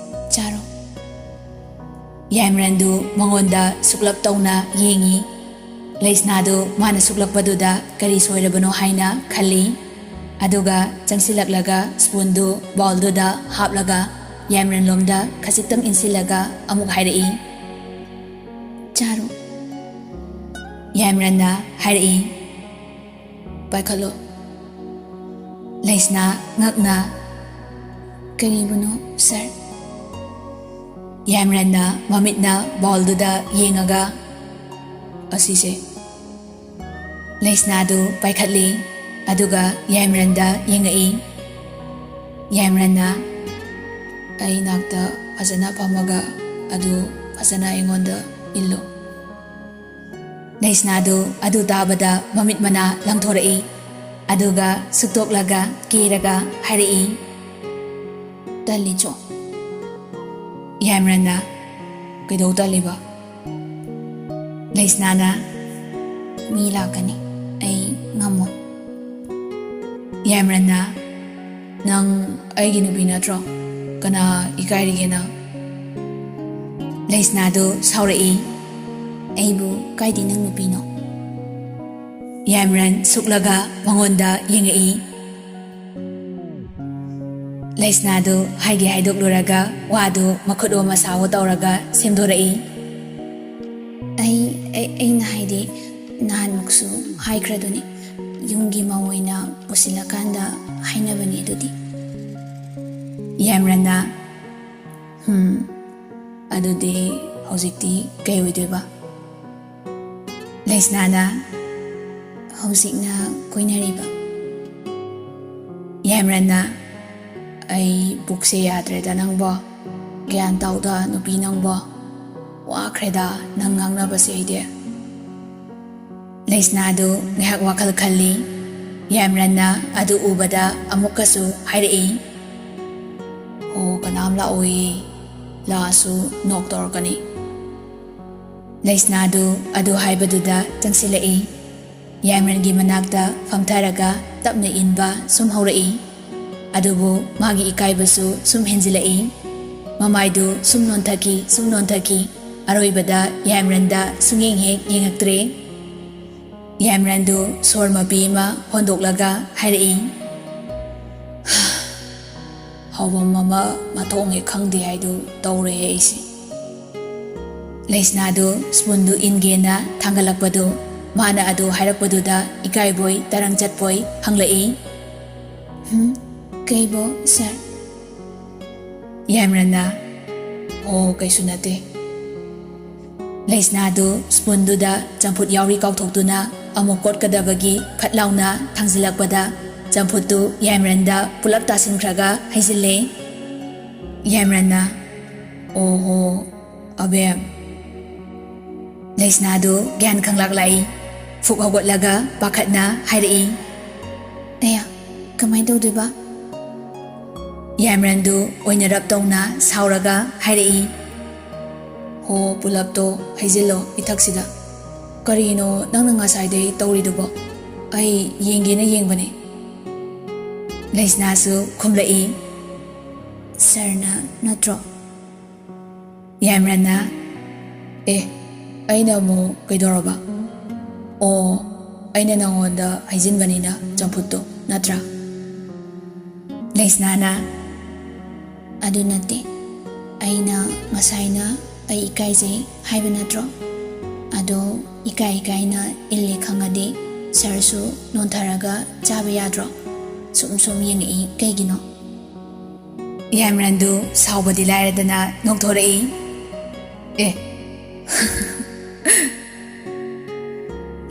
ꯆꯥꯔꯣ꯫" ꯌꯥꯏꯃꯔꯟꯗꯨ ꯃꯉꯣꯟꯗ ꯁꯨꯛꯂꯞ ꯇꯧꯅ ꯌꯦꯡꯏ꯫ ꯂꯩꯁꯅꯥꯗꯨ ꯃꯥꯅ ꯁꯨꯛꯂꯛꯄꯗꯨꯗ ꯀꯔꯤ ꯁꯣꯏꯔꯕꯅꯣ ꯍꯥꯏꯅ ꯈꯜꯂꯤ꯫ ꯑꯗꯨꯒ ꯆꯪꯁꯤꯜꯂꯛꯂꯒ ꯁ꯭ꯄꯨꯟꯗꯨ ꯕꯥꯎꯜꯗꯨꯗ ꯍꯥꯞꯂꯒ ꯌꯥꯏꯃꯔꯟꯂꯣꯝꯗ ꯈꯖꯤꯛꯇꯪ ꯏꯟꯁꯤꯜꯂꯒ ꯑꯃꯨꯛ ꯍꯥꯏꯔꯛꯏ, "ꯆꯥꯔꯣ꯫" ꯌꯥꯏꯃꯔꯟꯅ ꯍꯥꯏꯔꯛꯏ, "ꯄꯥꯏꯈꯠꯂꯣ꯫" ꯂꯩꯁꯅꯥ ꯉꯛꯅ, "ꯀꯔꯤꯕꯨꯅꯣ, ꯁꯥꯔ?" ꯌꯥꯏꯃꯔꯟꯅ ꯃꯃꯤꯠꯅ ꯕꯥꯎꯜꯗꯨꯗ ꯌꯦꯡꯉꯒ, "ꯑꯁꯤꯁꯦ꯫" ꯂꯩꯁꯅꯥꯗꯨ ꯄꯥꯏꯈꯠꯂꯤ, ꯑꯗꯨꯒ ꯌꯥꯏꯃꯔꯟꯗ ꯌꯦꯡꯉꯛꯏ꯫ ꯌꯥꯏꯃꯔꯟꯅ, "ꯑꯩ ꯅꯥꯛꯇ ꯐꯖꯅ ꯐꯝꯃꯒ ꯑꯗꯨ ꯐꯖꯅ ꯑꯩꯉꯣꯟꯗ ꯏꯜꯂꯨ꯫" ꯂꯩꯁꯅꯥꯗꯨ ꯑꯗꯨ ꯇꯥꯕꯗ ꯃꯃꯤꯠ ꯃꯅꯥ ꯂꯪꯊꯣꯔꯛꯏ, ꯑꯗꯨꯒ ꯁꯨꯛꯇꯣꯛꯂꯒ ꯀꯦꯔꯒ ꯍꯥꯏꯔꯛꯏ, "ꯇꯜꯂꯤ ꯆꯣ꯫" ꯌꯥꯏꯃꯔꯟꯅ, "ꯀꯩꯗꯧ ꯇꯜꯂꯤꯕ?" ꯂꯩꯁꯅꯥꯅ, "ꯃꯤ ꯂꯥꯛꯀꯅꯤ, ꯑꯩ ꯉꯝꯃꯣꯏ꯫" ꯌꯥꯏꯃꯔꯟꯅ, "ꯅꯪ ꯑꯩꯒꯤ ꯅꯨꯄꯤ ꯅꯠꯇ꯭ꯔꯣ? ꯀꯅꯥ ꯏꯀꯥꯏꯔꯤꯒꯦ ꯅꯪ?" ꯂꯩꯁꯅꯥꯗꯨ ꯁꯥꯎꯔꯛꯏ, "ꯑꯩꯕꯨ ꯀꯥꯏꯗꯤ ꯅꯪ ꯅꯨꯄꯤꯅꯣ?" ꯌꯥꯏꯃꯔꯟ ꯁꯨꯛꯂꯒ ꯃꯉꯣꯟꯗ ꯌꯦꯡꯉꯛꯏ꯫ ꯂꯩꯁꯅꯥꯗꯨ ꯍꯥꯏꯒꯦ ꯍꯥꯏꯗꯣꯛꯂꯨꯔꯒ ꯋꯥꯗꯨ ꯃꯈꯨꯠ ꯑꯣ ꯃꯁꯥꯋꯣ ꯇꯧꯔꯒ ꯁꯦꯝꯗꯣꯔꯛꯏ꯫ "ꯑꯩ, ꯑꯩ, ꯑꯩꯅ ꯍꯥꯏꯗꯤ, ꯅꯍꯥꯟꯃꯨꯛꯁꯨ ꯍꯥꯏꯈ꯭ꯔꯗꯨꯅꯤ, ꯌꯨꯝꯒꯤ ꯃꯧ ꯑꯣꯏꯅ ꯄꯨꯁꯤꯜꯂꯀꯥꯟꯗ ꯍꯥꯏꯅꯕꯅꯤ ꯑꯗꯨꯗꯤ꯫" ꯌꯥꯏꯃꯔꯟꯅ, "ꯍꯝ, ꯑꯗꯨꯗꯤ ꯍꯧꯖꯤꯛꯇꯤ ꯀꯩ ꯑꯣꯏꯗꯣꯏꯕ?" ꯂꯩꯁꯅꯥꯅ, "ꯍꯧꯖꯤꯛꯅ ꯀꯣꯏꯅꯔꯤꯕ꯫" ꯌꯥꯏꯃꯔꯟꯅ, "ꯑꯩ ꯄꯨꯛꯁꯦ ꯌꯥꯗ꯭ꯔꯦꯗ ꯅꯪꯕꯣ꯫ ꯒ꯭ꯌꯥꯟ ꯇꯥꯎꯗ ꯅꯨꯄꯤ ꯅꯪꯕꯣ꯫ ꯋꯥꯈ꯭ꯔꯦꯗ ꯅꯪ ꯉꯥꯡꯅꯕꯁꯦ ꯑꯩꯗꯤ꯫" ꯂꯩꯁꯅꯥꯗꯨ ꯉꯥꯏꯍꯥꯛ ꯋꯥꯈꯜ ꯈꯜꯂꯤ꯫ ꯌꯥꯏꯃꯔꯟꯅ ꯑꯗꯨ ꯎꯕꯗ ꯑꯃꯨꯛꯀꯁꯨ ꯍꯥꯏꯔꯛꯏ, "ꯍꯣ, ꯀꯅꯥꯝ ꯂꯥꯛꯑꯣꯏꯌꯦ꯫ ꯂꯥꯛꯑꯁꯨ ꯅꯣꯛ ꯇꯧꯔꯛꯀꯅꯤ꯫" ꯂꯩꯁꯅꯥꯗꯨ ꯑꯗꯨ ꯍꯥꯏꯕꯗꯨꯗ ꯆꯪꯁꯤꯜꯂꯛꯏ꯫ ꯌꯥꯏꯃꯔꯟꯒꯤ ꯃꯅꯥꯛꯇ ꯐꯝꯊꯔꯒ ꯇꯞꯅ ꯏꯟꯕ ꯁꯨꯝ ꯍꯧꯔꯛꯏ꯫ ꯑꯗꯨꯕꯨ ꯃꯥꯒꯤ ꯏꯀꯥꯏꯕꯁꯨ ꯁꯨꯝ ꯍꯦꯟꯖꯤꯜꯂꯛꯏ꯫ ꯃꯃꯥꯏꯗꯨ ꯁꯨꯝ ꯅꯣꯟꯊꯈꯤ, ꯁꯨꯝ ꯅꯣꯟꯊꯈꯤ꯫ ꯑꯔꯣꯏꯕꯗ ꯌꯥꯏꯃꯔꯟꯗ ꯁꯨꯡꯌꯦꯡ ꯍꯦꯛ ꯌꯦꯡꯉꯛꯇ꯭ꯔꯦ꯫ ꯌꯥꯏꯃꯔꯟꯗꯨ ꯁꯣꯔ ꯃꯄꯤ ꯑꯃ ꯍꯣꯟꯗꯣꯛꯂꯒ ꯍꯥꯏꯔꯛꯏ, "ꯍꯧꯐꯝ ꯑꯃ ꯃꯊꯣꯡ ꯍꯦꯛ ꯈꯪꯗꯦ ꯍꯥꯏꯗꯨ ꯇꯧꯔꯦ ꯑꯩꯁꯦ꯫" ꯂꯩꯁꯅꯥꯗꯨ ꯁ꯭ꯄꯨꯟꯗꯨ ꯏꯟꯒꯦꯅ ꯊꯥꯡꯒꯠꯂꯛꯄꯗꯨ, ꯃꯥꯅ ꯑꯗꯨ ꯍꯥꯏꯔꯛꯄꯗꯨꯗ ꯏꯀꯥꯏꯕꯣꯏ ꯇꯔꯪ ꯆꯠꯄꯣꯏ ꯍꯪꯂꯛꯏ, "ꯍꯨꯝ, ꯀꯩꯕꯣ, ꯁꯥꯔ?" ꯌꯥꯏꯃꯔꯟꯅ, "ꯑꯣ, ꯀꯩꯁꯨ ꯅꯠꯇꯦ꯫" ꯂꯩꯁꯅꯥꯗꯨ ꯁ꯭ꯄꯨꯟꯗꯨꯗ ꯆꯝꯐꯨꯠ ꯌꯥꯎꯔꯤ ꯀꯥꯎꯊꯣꯛꯇꯨꯅ ꯑꯃꯨꯛ ꯀꯣꯠꯀꯗꯕꯒꯤ ꯐꯠ ꯂꯥꯎꯅ ꯊꯥꯡꯖꯤꯜꯂꯛꯄꯗ ꯆꯝꯐꯨꯠꯇꯨ ꯌꯥꯏꯃꯔꯟꯗ ꯄꯨꯂꯞ ꯇꯥꯁꯤꯟꯈ꯭ꯔꯒ ꯍꯩꯖꯤꯜꯂꯦ꯫ ꯌꯥꯏꯃꯔꯟꯅ, "ꯑꯣꯍꯣ, ꯑꯕꯦꯝ꯫" ꯂꯩꯁꯅꯥꯗꯨ ꯒ꯭ꯌꯥꯟ ꯈꯪꯂꯥꯛ ꯂꯥꯛꯏ꯫ ꯐꯨꯛ ꯍꯧꯒꯠꯂꯒ ꯄꯥꯈꯠꯅ ꯍꯥꯏꯔꯛꯏ, "ꯑꯌꯥ, ꯀꯃꯥꯏꯅ ꯇꯧꯗꯣꯏꯕ?" ꯌꯥꯏꯃꯔꯟꯗꯨ ꯑꯣꯏꯅꯔꯞ ꯇꯧꯅ ꯁꯥꯎꯔꯒ ꯍꯥꯏꯔꯛꯏ, "ꯍꯣ, ꯄꯨꯂꯞꯇꯣ ꯍꯩꯖꯤꯜꯂꯣ ꯏꯊꯛꯁꯤꯗ꯫ ꯀꯔꯤꯅꯣ ꯅꯪꯅ ꯉꯁꯥꯏꯗꯩ ꯇꯧꯔꯤꯗꯨꯕꯣ? ꯑꯩ ꯌꯦꯡꯒꯦꯅ ꯌꯦꯡꯕꯅꯦ꯫" ꯂꯩꯁꯅꯥꯁꯨ ꯈꯨꯝꯂꯛꯏ, "ꯁꯥꯔꯅ ꯅꯠꯇ꯭ꯔꯣ?" ꯌꯥꯏꯃꯔꯟꯅ, "ꯑꯦ, ꯑꯩꯅ ꯑꯃꯨꯛ ꯀꯩꯗꯧꯔꯕ? ꯑꯣ, ꯑꯩꯅ ꯅꯉꯣꯟꯗ ꯍꯩꯖꯤꯟꯕꯅꯤꯅ ꯆꯝꯐꯨꯠꯇꯣ, ꯅꯠꯇ꯭ꯔꯥ?" ꯂꯩꯁꯅꯥꯅ, "ꯑꯗꯨ ꯅꯠꯇꯦ, ꯑꯩꯅ ꯉꯁꯥꯏꯅ ꯑꯩ ꯏꯀꯥꯏꯖꯩ ꯍꯥꯏꯕ ꯅꯠꯇ꯭ꯔꯣ? ꯑꯗꯣ ꯏꯀꯥꯏ ꯏꯀꯥꯏꯅ ꯏꯜꯂꯦ ꯈꯪꯉꯗꯤ ꯁꯥꯔꯁꯨ ꯅꯣꯟꯊꯔꯒ ꯆꯥꯕ ꯌꯥꯗ꯭ꯔꯣ? ꯁꯨꯝ ꯁꯨꯝ ꯌꯦꯡꯉꯛꯏ ꯀꯩꯒꯤꯅꯣ?" ꯌꯥꯏꯃꯔꯟꯗꯨ ꯁꯥꯎꯕꯗꯤ ꯂꯥꯏꯔꯗꯅ ꯅꯣꯛꯊꯣꯔꯛꯏ꯫ "ꯑꯦ?"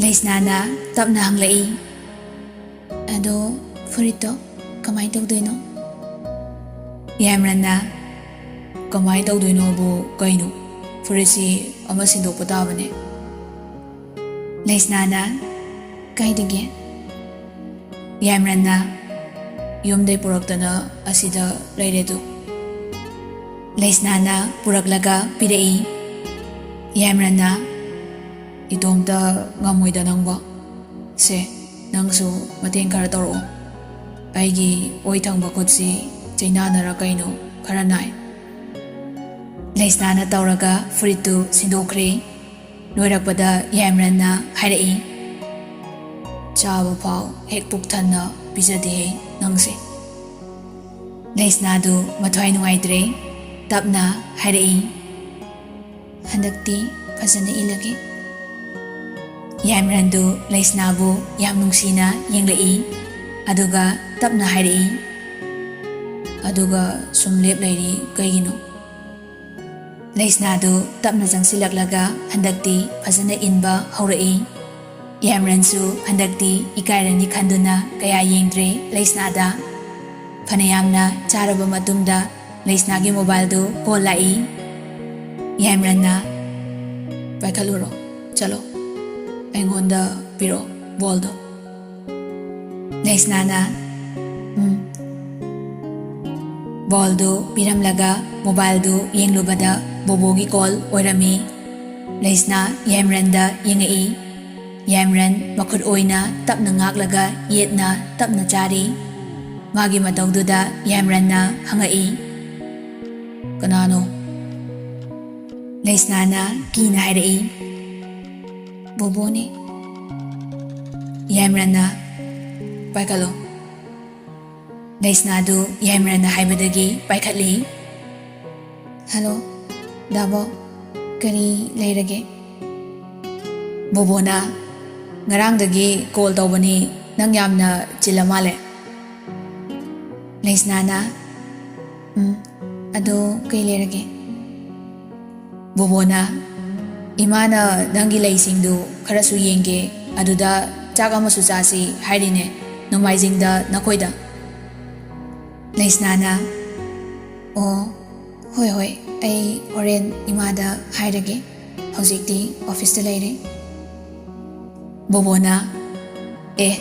ꯂꯩꯁꯅꯥꯅ ꯇꯞꯅ ꯍꯪꯂꯛꯏ, "ꯑꯗꯣ ꯐꯨꯔꯤꯠꯇꯣ ꯀꯃꯥꯏ ꯇꯧꯗꯣꯏꯅꯣ?" ꯌꯥꯏꯃꯔꯟꯅ, "ꯀꯃꯥꯏ ꯇꯧꯗꯣꯏꯅꯣꯕꯨ ꯀꯩꯅꯣ? ꯐꯨꯔꯤꯠꯁꯤ ꯑꯃ ꯁꯤꯟꯗꯣꯛꯄ ꯇꯥꯕꯅꯦ꯫" ꯂꯩꯁꯅꯥꯅ, "ꯀꯥꯏꯗꯒꯤ?" ꯌꯥꯏꯃꯔꯟꯅ, "ꯌꯨꯝꯗꯩ ꯄꯨꯔꯛꯇꯅ ꯑꯁꯤꯗ ꯂꯩꯔꯦꯗꯨ꯫" ꯂꯩꯁꯅꯥꯅ ꯄꯨꯔꯛꯂꯒ ꯄꯤꯔꯛꯏ꯫ ꯌꯥꯏꯃꯔꯟꯅ, "ꯏꯇꯣꯝꯇ ꯉꯝꯃꯣꯏꯗ ꯅꯪꯕꯣ꯫ ꯁꯦ, ꯅꯪꯁꯨ ꯃꯇꯦꯡ ꯈꯔ ꯇꯧꯔꯛꯑꯣ꯫ ꯑꯩꯒꯤ ꯑꯣꯏ ꯊꯪꯕ ꯈꯨꯠꯁꯤ ꯆꯩꯅꯥꯅꯔ ꯀꯩꯅꯣ ꯈꯔ ꯅꯥꯏ꯫" ꯂꯩꯁꯅꯥꯅ ꯇꯧꯔꯒ ꯐꯨꯔꯤꯠꯇꯨ ꯁꯤꯟꯗꯣꯛꯈ꯭ꯔꯦ꯫ ꯂꯣꯏꯔꯛꯄꯗ ꯌꯥꯏꯃꯔꯟꯅ ꯍꯥꯏꯔꯛꯏ, "ꯆꯥꯕ ꯐꯥꯎ ꯍꯦꯛ ꯄꯨꯛ ꯊꯟꯅ ꯄꯤꯖꯗꯦꯍꯦ ꯅꯪꯁꯦ꯫" ꯂꯩꯁꯅꯥꯗꯨ ꯃꯊ꯭ꯋꯥꯏ ꯅꯨꯡꯉꯥꯏꯇ꯭ꯔꯦ꯫ ꯇꯞꯅ ꯍꯥꯏꯔꯛꯏ, "ꯍꯟꯗꯛꯇꯤ ꯐꯖꯅ ꯏꯜꯂꯒꯦ꯫" ꯌꯥꯏꯃꯔꯟꯗꯨ ꯂꯩꯁꯅꯥꯕꯨ ꯌꯥꯝ ꯅꯨꯡꯁꯤꯅ ꯌꯦꯡꯂꯛꯏ꯫ ꯑꯗꯨꯒ ꯇꯞꯅ ꯍꯥꯏꯔꯛꯏ, "ꯑꯗꯨꯒ ꯁꯨꯝ ꯂꯦꯞ ꯂꯩꯔꯤ ꯀꯩꯒꯤꯅꯣ?" ꯂꯩꯁꯅꯥꯗꯨ ꯇꯞꯅ ꯆꯪꯁꯤꯜꯂꯛꯂꯒ ꯍꯟꯗꯛꯇꯤ ꯐꯖꯅ ꯏꯟꯕ ꯍꯧꯔꯛꯏ꯫ ꯌꯥꯏꯃꯔꯟꯁꯨ ꯍꯟꯗꯛꯇꯤ ꯏꯀꯥꯏꯔꯅꯤ ꯈꯟꯗꯨꯅ ꯀꯌꯥ ꯌꯦꯡꯗ꯭ꯔꯦ ꯂꯩꯁꯅꯥꯗ꯫ ꯐꯅꯌꯥꯝꯅ ꯆꯥꯔꯕ ꯃꯇꯨꯡꯗ ꯂꯩꯁꯅꯥꯒꯤ ꯃꯣꯕꯥꯏꯜꯗꯨ ꯀꯣꯜ ꯂꯥꯛꯏ꯫ ꯌꯥꯏꯃꯔꯟꯅ, "ꯄꯥꯏꯈꯠꯂꯨꯔꯣ, ꯆꯠꯂꯣ, ꯑꯩꯉꯣꯟꯗ ꯄꯤꯔꯛꯑꯣ ꯕꯣꯜꯗꯣ꯫" ꯂꯩꯁꯅꯥꯅ, "ꯎꯝ꯫" ꯕꯣꯜꯗꯨ ꯄꯤꯔꯝꯂꯒ ꯃꯣꯕꯥꯏꯜꯗꯨ ꯌꯦꯡꯂꯨꯕꯗ ꯕꯣꯕꯣꯒꯤ ꯀꯣꯜ ꯑꯣꯏꯔꯝꯃꯤ꯫ ꯂꯩꯁꯅꯥ ꯌꯥꯏꯃꯔꯟꯗ ꯌꯦꯡꯉꯛꯏ꯫ ꯌꯥꯏꯃꯔꯟ ꯃꯈꯨꯠ ꯑꯣꯏꯅ ꯇꯞꯅ ꯉꯥꯛꯂꯒ ꯌꯦꯠꯅ ꯇꯞꯅ ꯆꯥꯔꯤ꯫ ꯃꯥꯒꯤ ꯃꯇꯧꯗꯨꯗ ꯌꯥꯏꯃꯔꯟꯅ ꯍꯪꯉꯛꯏ, "ꯀꯅꯥꯅꯣ?" ꯂꯩꯁꯅꯥꯅ ꯀꯤꯅ ꯍꯥꯏꯔꯛꯏ, "ꯕꯣꯕꯣꯅꯦ꯫" ꯌꯥꯏꯃꯔꯟꯅ, "ꯄꯥꯏꯈꯠꯂꯣ꯫" ꯂꯩꯁꯅꯥꯗꯨ ꯌꯥꯏꯃꯔꯟꯅ ꯍꯥꯏꯕꯗꯒꯤ ꯄꯥꯏꯈꯠꯂꯤ꯫ "ꯍꯜꯂꯣ, ꯗꯥꯕꯣ, ꯀꯔꯤ ꯂꯩꯔꯒꯦ?" ꯕꯣꯕꯣꯅ, "ꯉꯔꯥꯡꯗꯒꯤ ꯀꯣꯜ ꯇꯧꯕꯅꯤ, ꯅꯪ ꯌꯥꯝꯅ ꯆꯤꯜꯂ ꯃꯥꯜꯂꯦ꯫" ꯂꯩꯁꯅꯥꯅ, "ꯎꯝ, ꯑꯗꯣ ꯀꯩ ꯂꯩꯔꯒꯦ?" ꯕꯣꯕꯣꯅ, "ꯏꯃꯥꯅ ꯅꯪꯒꯤ ꯂꯩꯁꯤꯡꯗꯨ ꯈꯔꯁꯨ ꯌꯦꯡꯒꯦ, ꯑꯗꯨꯗ ꯆꯥꯛ ꯑꯃꯁꯨ ꯆꯥꯁꯤ ꯍꯥꯏꯔꯤꯅꯦ, ꯅꯣꯡꯃꯥꯏꯖꯤꯡꯗ ꯅꯈꯣꯏꯗ꯫" ꯂꯩꯁꯅꯥꯅ, "ꯑꯣ, ꯍꯣꯏ, ꯍꯣꯏ, ꯑꯩ ꯍꯣꯔꯦꯟ ꯏꯃꯥꯗ ꯍꯥꯏꯔꯒꯦ, ꯍꯧꯖꯤꯛꯇꯤ ꯑꯣꯐꯤꯁꯇ ꯂꯩꯔꯦ꯫" ꯕꯣꯕꯣꯅ, "ꯑꯦ,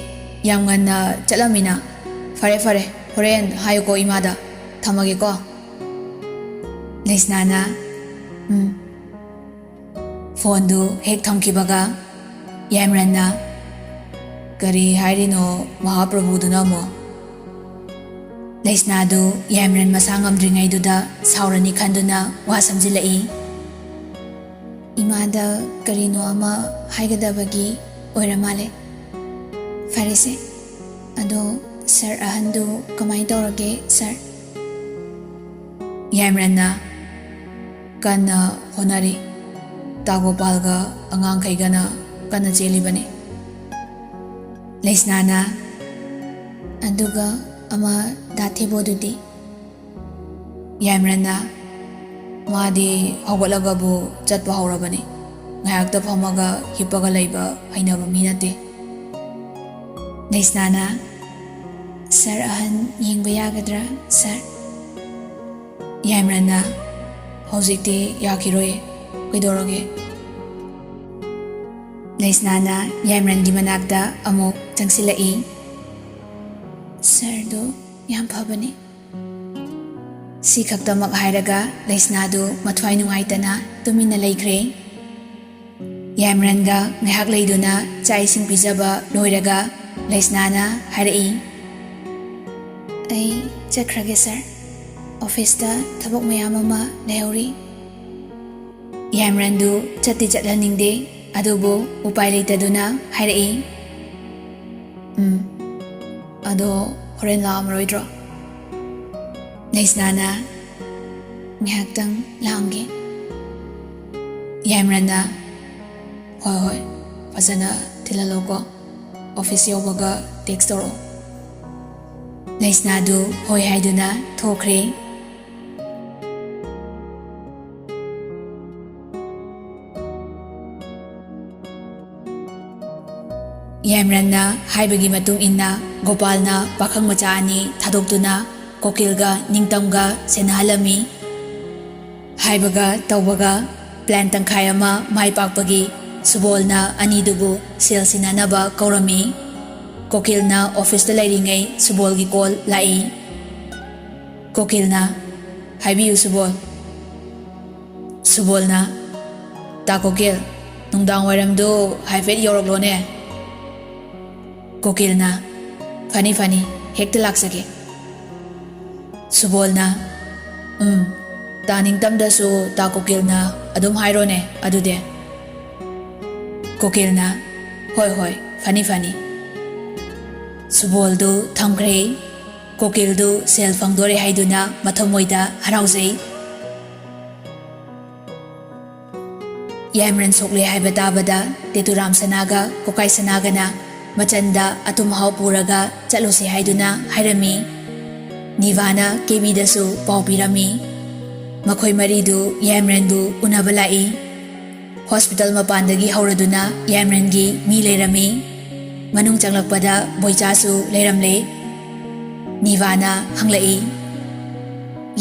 ꯌꯥꯝ ꯉꯟꯅ ꯆꯠꯂꯝꯃꯤꯅ꯫ ꯐꯔꯦ, ꯐꯔꯦ, ꯍꯣꯔꯦꯟ ꯍꯥꯏꯌꯨꯀꯣ ꯏꯃꯥꯗ꯫ ꯊꯝꯃꯒꯦꯀꯣ꯫" ꯂꯩꯁꯅꯥꯅ, "ꯎꯝ꯫" ꯐꯣꯟꯗꯨ ꯍꯦꯛ ꯊꯝꯈꯤꯕꯒ ꯌꯥꯏꯃꯔꯟꯅ, "ꯀꯔꯤ ꯍꯥꯏꯔꯤꯅꯣ ꯃꯍꯥꯄ꯭ꯔꯚꯨꯗꯨꯅ ꯑꯃꯨꯛ?" ꯂꯩꯁꯅꯥꯗꯨ ꯌꯥꯏꯃꯔꯟ ꯃꯁꯥ ꯉꯝꯗ꯭ꯔꯤꯉꯩꯗꯨꯗ ꯁꯥꯎꯔꯅꯤ ꯈꯟꯗꯨꯅ ꯋꯥ ꯁꯝꯖꯤꯜꯂꯛꯏ꯫ "ꯏꯃꯥꯗ ꯀꯔꯤꯅꯣ ꯑꯃ ꯍꯥꯏꯒꯗꯕꯒꯤ ꯑꯣꯏꯔ ꯃꯥꯜꯂꯦ꯫ ꯐꯔꯦꯁꯦ, ꯑꯗꯣ ꯁꯥꯔ ꯑꯍꯟꯗꯨ ꯀꯃꯥꯏꯅ ꯇꯧꯔꯒꯦ, ꯁꯥꯔ?" ꯌꯥꯏꯃꯔꯟꯅ: "ꯀꯟꯅ ꯍꯣꯠꯅꯔꯤ꯫ ꯇꯥ ꯒꯣꯄꯥꯜꯒ ꯑꯉꯥꯡꯈꯩꯒꯅ ꯀꯟꯅ ꯆꯦꯜꯂꯤꯕꯅꯤ꯫" ꯂꯩꯁꯅꯥꯅ: "ꯑꯗꯨꯒ ꯑꯃ ꯗꯥ ꯊꯦꯕꯣꯗꯨꯗꯤ?" ꯌꯥꯏꯃꯔꯟꯅ: "ꯃꯥꯗꯤ ꯍꯧꯒꯠꯂꯒꯕꯨ ꯆꯠꯄ ꯍꯧꯔꯕꯅꯤ꯫ ꯉꯥꯏꯍꯥꯛꯇ ꯐꯝꯃꯒ ꯍꯤꯞꯄꯒ ꯂꯩꯕ ꯍꯩꯅꯕ ꯃꯤ ꯅꯠꯇꯦ꯫" ꯂꯩꯁꯅꯥꯅ: "ꯁꯥꯔ ꯑꯍꯟ ꯌꯦꯡꯕ ꯌꯥꯒꯗ꯭ꯔꯥ, ꯁꯥꯔ?" ꯌꯥꯏꯃꯔꯟꯅ: "ꯍꯧꯖꯤꯛꯇꯤ ꯌꯥꯈꯤꯔꯣꯏ꯫ ꯀꯩꯗꯧꯔꯒꯦ?" ꯂꯩꯁꯅꯥꯅ ꯌꯥꯏꯃꯔꯟꯒꯤ ꯃꯅꯥꯛꯇ ꯑꯃꯨꯛ ꯆꯪꯁꯤꯜꯂꯛꯏ꯫ "ꯁꯥꯔꯗꯣ ꯌꯥꯝ ꯐꯕꯅꯤ꯫" ꯁꯤ ꯈꯛꯇꯃꯛ ꯍꯥꯏꯔꯒ ꯂꯩꯁꯅꯥꯗꯨ ꯃꯊ꯭ꯋꯥꯏ ꯅꯨꯡꯉꯥꯏꯇꯅ ꯇꯨꯃꯤꯟꯅ ꯂꯩꯈ꯭ꯔꯦ꯫ ꯌꯥꯏꯃꯔꯟꯒ ꯉꯥꯏꯍꯥꯛ ꯂꯩꯗꯨꯅ ꯆꯥꯛ ꯏꯁꯤꯡ ꯄꯤꯖꯕ ꯂꯣꯏꯔꯒ ꯂꯩꯁꯅꯥꯅ ꯍꯥꯏꯔꯛꯏ: "ꯑꯩ ꯆꯠꯈ꯭ꯔꯒꯦ, ꯁꯥꯔ꯫ ꯑꯣꯐꯤꯁꯇ ꯊꯕꯛ ꯃꯌꯥꯝ ꯑꯃ ꯂꯩꯍꯧꯔꯤ꯫" ꯌꯥꯏꯃꯔꯟꯗꯨ ꯆꯠꯇꯤ ꯆꯠꯍꯟꯅꯤꯡꯗꯦ, ꯑꯗꯨꯕꯨ ꯎꯄꯥꯏ ꯂꯩꯇꯗꯨꯅ ꯍꯥꯏꯔꯛꯏ: "ꯎꯝ, ꯑꯗꯣ ꯍꯣꯔꯦꯟ ꯂꯥꯛꯑꯝꯃꯔꯣꯏꯗ꯭ꯔꯣ?" ꯂꯩꯁꯅꯥꯅ: "ꯉꯥꯏꯍꯥꯛꯇꯪ ꯂꯥꯛꯑꯝꯒꯦ꯫" ꯌꯥꯏꯃꯔꯟꯅ: "ꯍꯣꯏ, ꯍꯣꯏ, ꯐꯖꯅ ꯊꯤꯜꯍꯜꯂꯣꯀꯣ꯫ ꯑꯣꯐꯤꯁ ꯌꯧꯕꯒ ꯇꯦꯛꯁ ꯇꯧꯔꯛꯑꯣ꯫" ꯂꯩꯁꯅꯥꯗꯨ ꯍꯣꯏ ꯍꯥꯏꯗꯨꯅ ꯊꯣꯛꯈ꯭ꯔꯦ꯫ ꯌꯥꯏꯃꯔꯟꯅ ꯍꯥꯏꯕꯒꯤ ꯃꯇꯨꯡ ꯏꯟꯅ ꯒꯣꯄꯥꯜꯅ ꯄꯥꯈꯪ ꯃꯆꯥ ꯑꯅꯤ ꯊꯥꯗꯣꯛꯇꯨꯅ ꯀꯣꯀꯤꯜꯒ ꯅꯤꯡꯇꯝꯒ ꯁꯦꯟꯅꯍꯜꯂꯝꯃꯤ꯫ ꯍꯥꯏꯕꯒ ꯇꯧꯕꯒ ꯄ꯭ꯂꯥꯟ ꯇꯪꯈꯥꯏ ꯑꯃ ꯃꯥꯏ ꯄꯥꯛꯄꯒꯤ ꯁꯨꯕꯣꯜꯅ ꯑꯅꯤꯗꯨꯕꯨ ꯁꯦꯜ ꯁꯤꯟꯅꯅꯕ ꯀꯧꯔꯝꯃꯤ꯫ ꯀꯣꯀꯤꯜꯅ ꯑꯣꯐꯤꯁꯇ ꯂꯩꯔꯤꯉꯩ ꯁꯨꯕꯣꯜꯒꯤ ꯀꯣꯜ ꯂꯥꯛꯏ꯫ ꯀꯣꯀꯤꯜꯅ: "ꯍꯥꯏꯕꯤꯌꯨ ꯁꯨꯕꯣꯜ꯫" ꯁꯨꯕꯣꯜꯅ: "ꯇꯥ ꯀꯣꯀꯤꯜ, ꯅꯨꯡꯗꯥꯡ ꯋꯥꯏꯔꯝꯗꯨ ꯍꯥꯏꯐꯦꯠ ꯌꯧꯔꯛꯂꯣꯅꯦ꯫" ꯀꯨꯀꯤꯜꯅ, "ꯐꯅꯤ, ꯐꯅꯤ, ꯍꯦꯛꯇ ꯂꯥꯛꯆꯒꯦ꯫" ꯁꯨꯕꯣꯜꯅ, "ꯎꯝ, ꯇꯥ ꯅꯤꯡꯇꯝꯗꯁꯨ ꯇꯥ ꯀꯨꯀꯤꯜꯅ ꯑꯗꯨꯝ ꯍꯥꯏꯔꯣꯅꯦ ꯑꯗꯨꯗꯤ꯫" ꯀꯨꯀꯤꯜꯅ, "ꯍꯣꯏ, ꯍꯣꯏ, ꯐꯅꯤ, ꯐꯅꯤ꯫" ꯁꯨꯕꯣꯜꯗꯨ ꯊꯝꯈ꯭ꯔꯦ꯫ ꯀꯨꯀꯤꯜꯗꯨ ꯁꯦꯜ ꯐꯪꯗꯣꯔꯦ ꯍꯥꯏꯗꯨꯅ ꯃꯊꯃꯣꯏꯗ ꯍꯔꯥꯎꯖꯩ꯫ ꯌꯥꯏꯃꯔꯟ ꯁꯣꯛꯂꯦ ꯍꯥꯏꯕ ꯇꯥꯕꯗ ꯇꯦꯇꯨꯔꯥꯝ ꯁꯅꯥꯒ ꯀꯣꯀꯥꯏ ꯁꯅꯥꯒꯅ ꯃꯆꯟꯗ ꯑꯇꯨꯝ ꯑꯍꯥꯎ ꯄꯨꯔꯒ ꯆꯠꯂꯨꯁꯤ ꯍꯥꯏꯗꯨꯅ ꯍꯥꯏꯔꯝꯃꯤ꯫ ꯅꯤꯚꯥꯅ ꯀꯦꯕꯤꯗꯁꯨ ꯄꯥꯎ ꯄꯤꯔꯝꯃꯤ꯫ ꯃꯈꯣꯏ ꯃꯔꯤꯗꯨ ꯌꯥꯏꯃꯔꯟꯕꯨ ꯎꯅꯕ ꯂꯥꯛꯏ꯫ ꯍꯣꯁꯄꯤꯇꯥꯜ ꯃꯄꯥꯟꯗꯒꯤ ꯍꯧꯔꯗꯨꯅ ꯌꯥꯏꯃꯔꯟꯒꯤ ꯃꯤ ꯂꯩꯔꯝꯃꯤ꯫ ꯃꯅꯨꯡ ꯆꯪꯂꯛꯄꯗ ꯕꯣꯏꯆꯥꯁꯨ ꯂꯩꯔꯝꯂꯦ꯫ ꯅꯤꯚꯥꯅ ꯍꯪꯂꯛꯏ,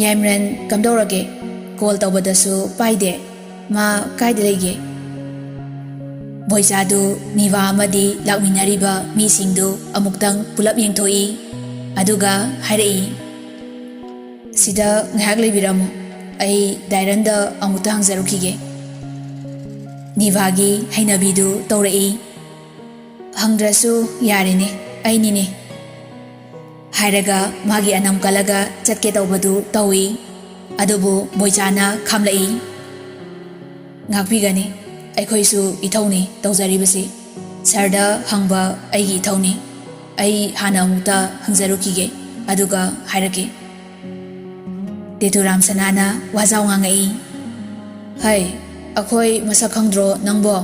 "ꯌꯥꯏꯃꯔꯟ ꯀꯝꯗꯧꯔꯒꯦ? ꯀꯣꯜ ꯇꯧꯕꯗꯁꯨ ꯄꯥꯏꯗꯦ꯫ ꯃꯥ ꯀꯥꯏꯗ ꯂꯩꯒꯦ?" ꯕꯣꯏꯆꯥꯗꯨ ꯅꯤꯚꯥ ꯑꯃꯗꯤ ꯂꯥꯛꯃꯤꯟꯅꯔꯤꯕ ꯃꯤꯁꯤꯡꯗꯨ ꯑꯃꯨꯛꯇꯪ ꯄꯨꯂꯞ ꯌꯦꯡꯊꯣꯛꯏ꯫ ꯑꯗꯨꯒ ꯍꯥꯏꯔꯛꯏ, "ꯁꯤꯗ ꯉꯥꯏꯍꯥꯛ ꯂꯩꯕꯤꯔꯝꯃꯨ꯫ ꯑꯩ ꯗꯥꯏꯔꯟꯗ ꯑꯃꯨꯛꯇ ꯍꯪꯖꯔꯨꯈꯤꯒꯦ꯫" ꯅꯤꯚꯥꯒꯤ ꯍꯩꯅꯕꯤꯗꯨ ꯇꯧꯔꯛꯏ꯫ "ꯍꯪꯗ꯭ꯔꯁꯨ ꯌꯥꯔꯦꯅꯦ, ꯑꯩꯅꯤꯅꯦ꯫" ꯍꯥꯏꯔꯒ ꯃꯥꯒꯤ ꯑꯅꯝ ꯀꯜꯂꯒ ꯆꯠꯀꯦ ꯇꯧꯕꯗꯨ ꯇꯧꯏ꯫ ꯑꯗꯨꯕꯨ ꯕꯣꯏꯆꯥꯅ ꯈꯥꯝꯂꯛꯏ꯫ "ꯉꯥꯛꯄꯤꯒꯅꯤ, ꯑꯩꯈꯣꯏꯁꯨ ꯏꯊꯧꯅꯤ ꯇꯧꯖꯔꯤꯕꯁꯤ꯫ ꯁꯥꯔꯗ ꯍꯪꯕ ꯑꯩꯒꯤ ꯏꯊꯧꯅꯤ꯫ ꯑꯩ ꯍꯥꯟꯅ ꯑꯃꯨꯛꯇ ꯍꯪꯖꯔꯨꯈꯤꯒꯦ, ꯑꯗꯨꯒ ꯍꯥꯏꯔꯛꯀꯦ꯫" ꯇꯦꯇꯨꯔꯥꯝ ꯁꯅꯥꯅ ꯋꯥꯖꯥꯎ ꯉꯥꯡꯉꯛꯏ꯫ "ꯍꯩ, ꯑꯩꯈꯣꯏ ꯃꯁꯛ ꯈꯪꯗ꯭ꯔꯣ ꯅꯪꯕꯣ?"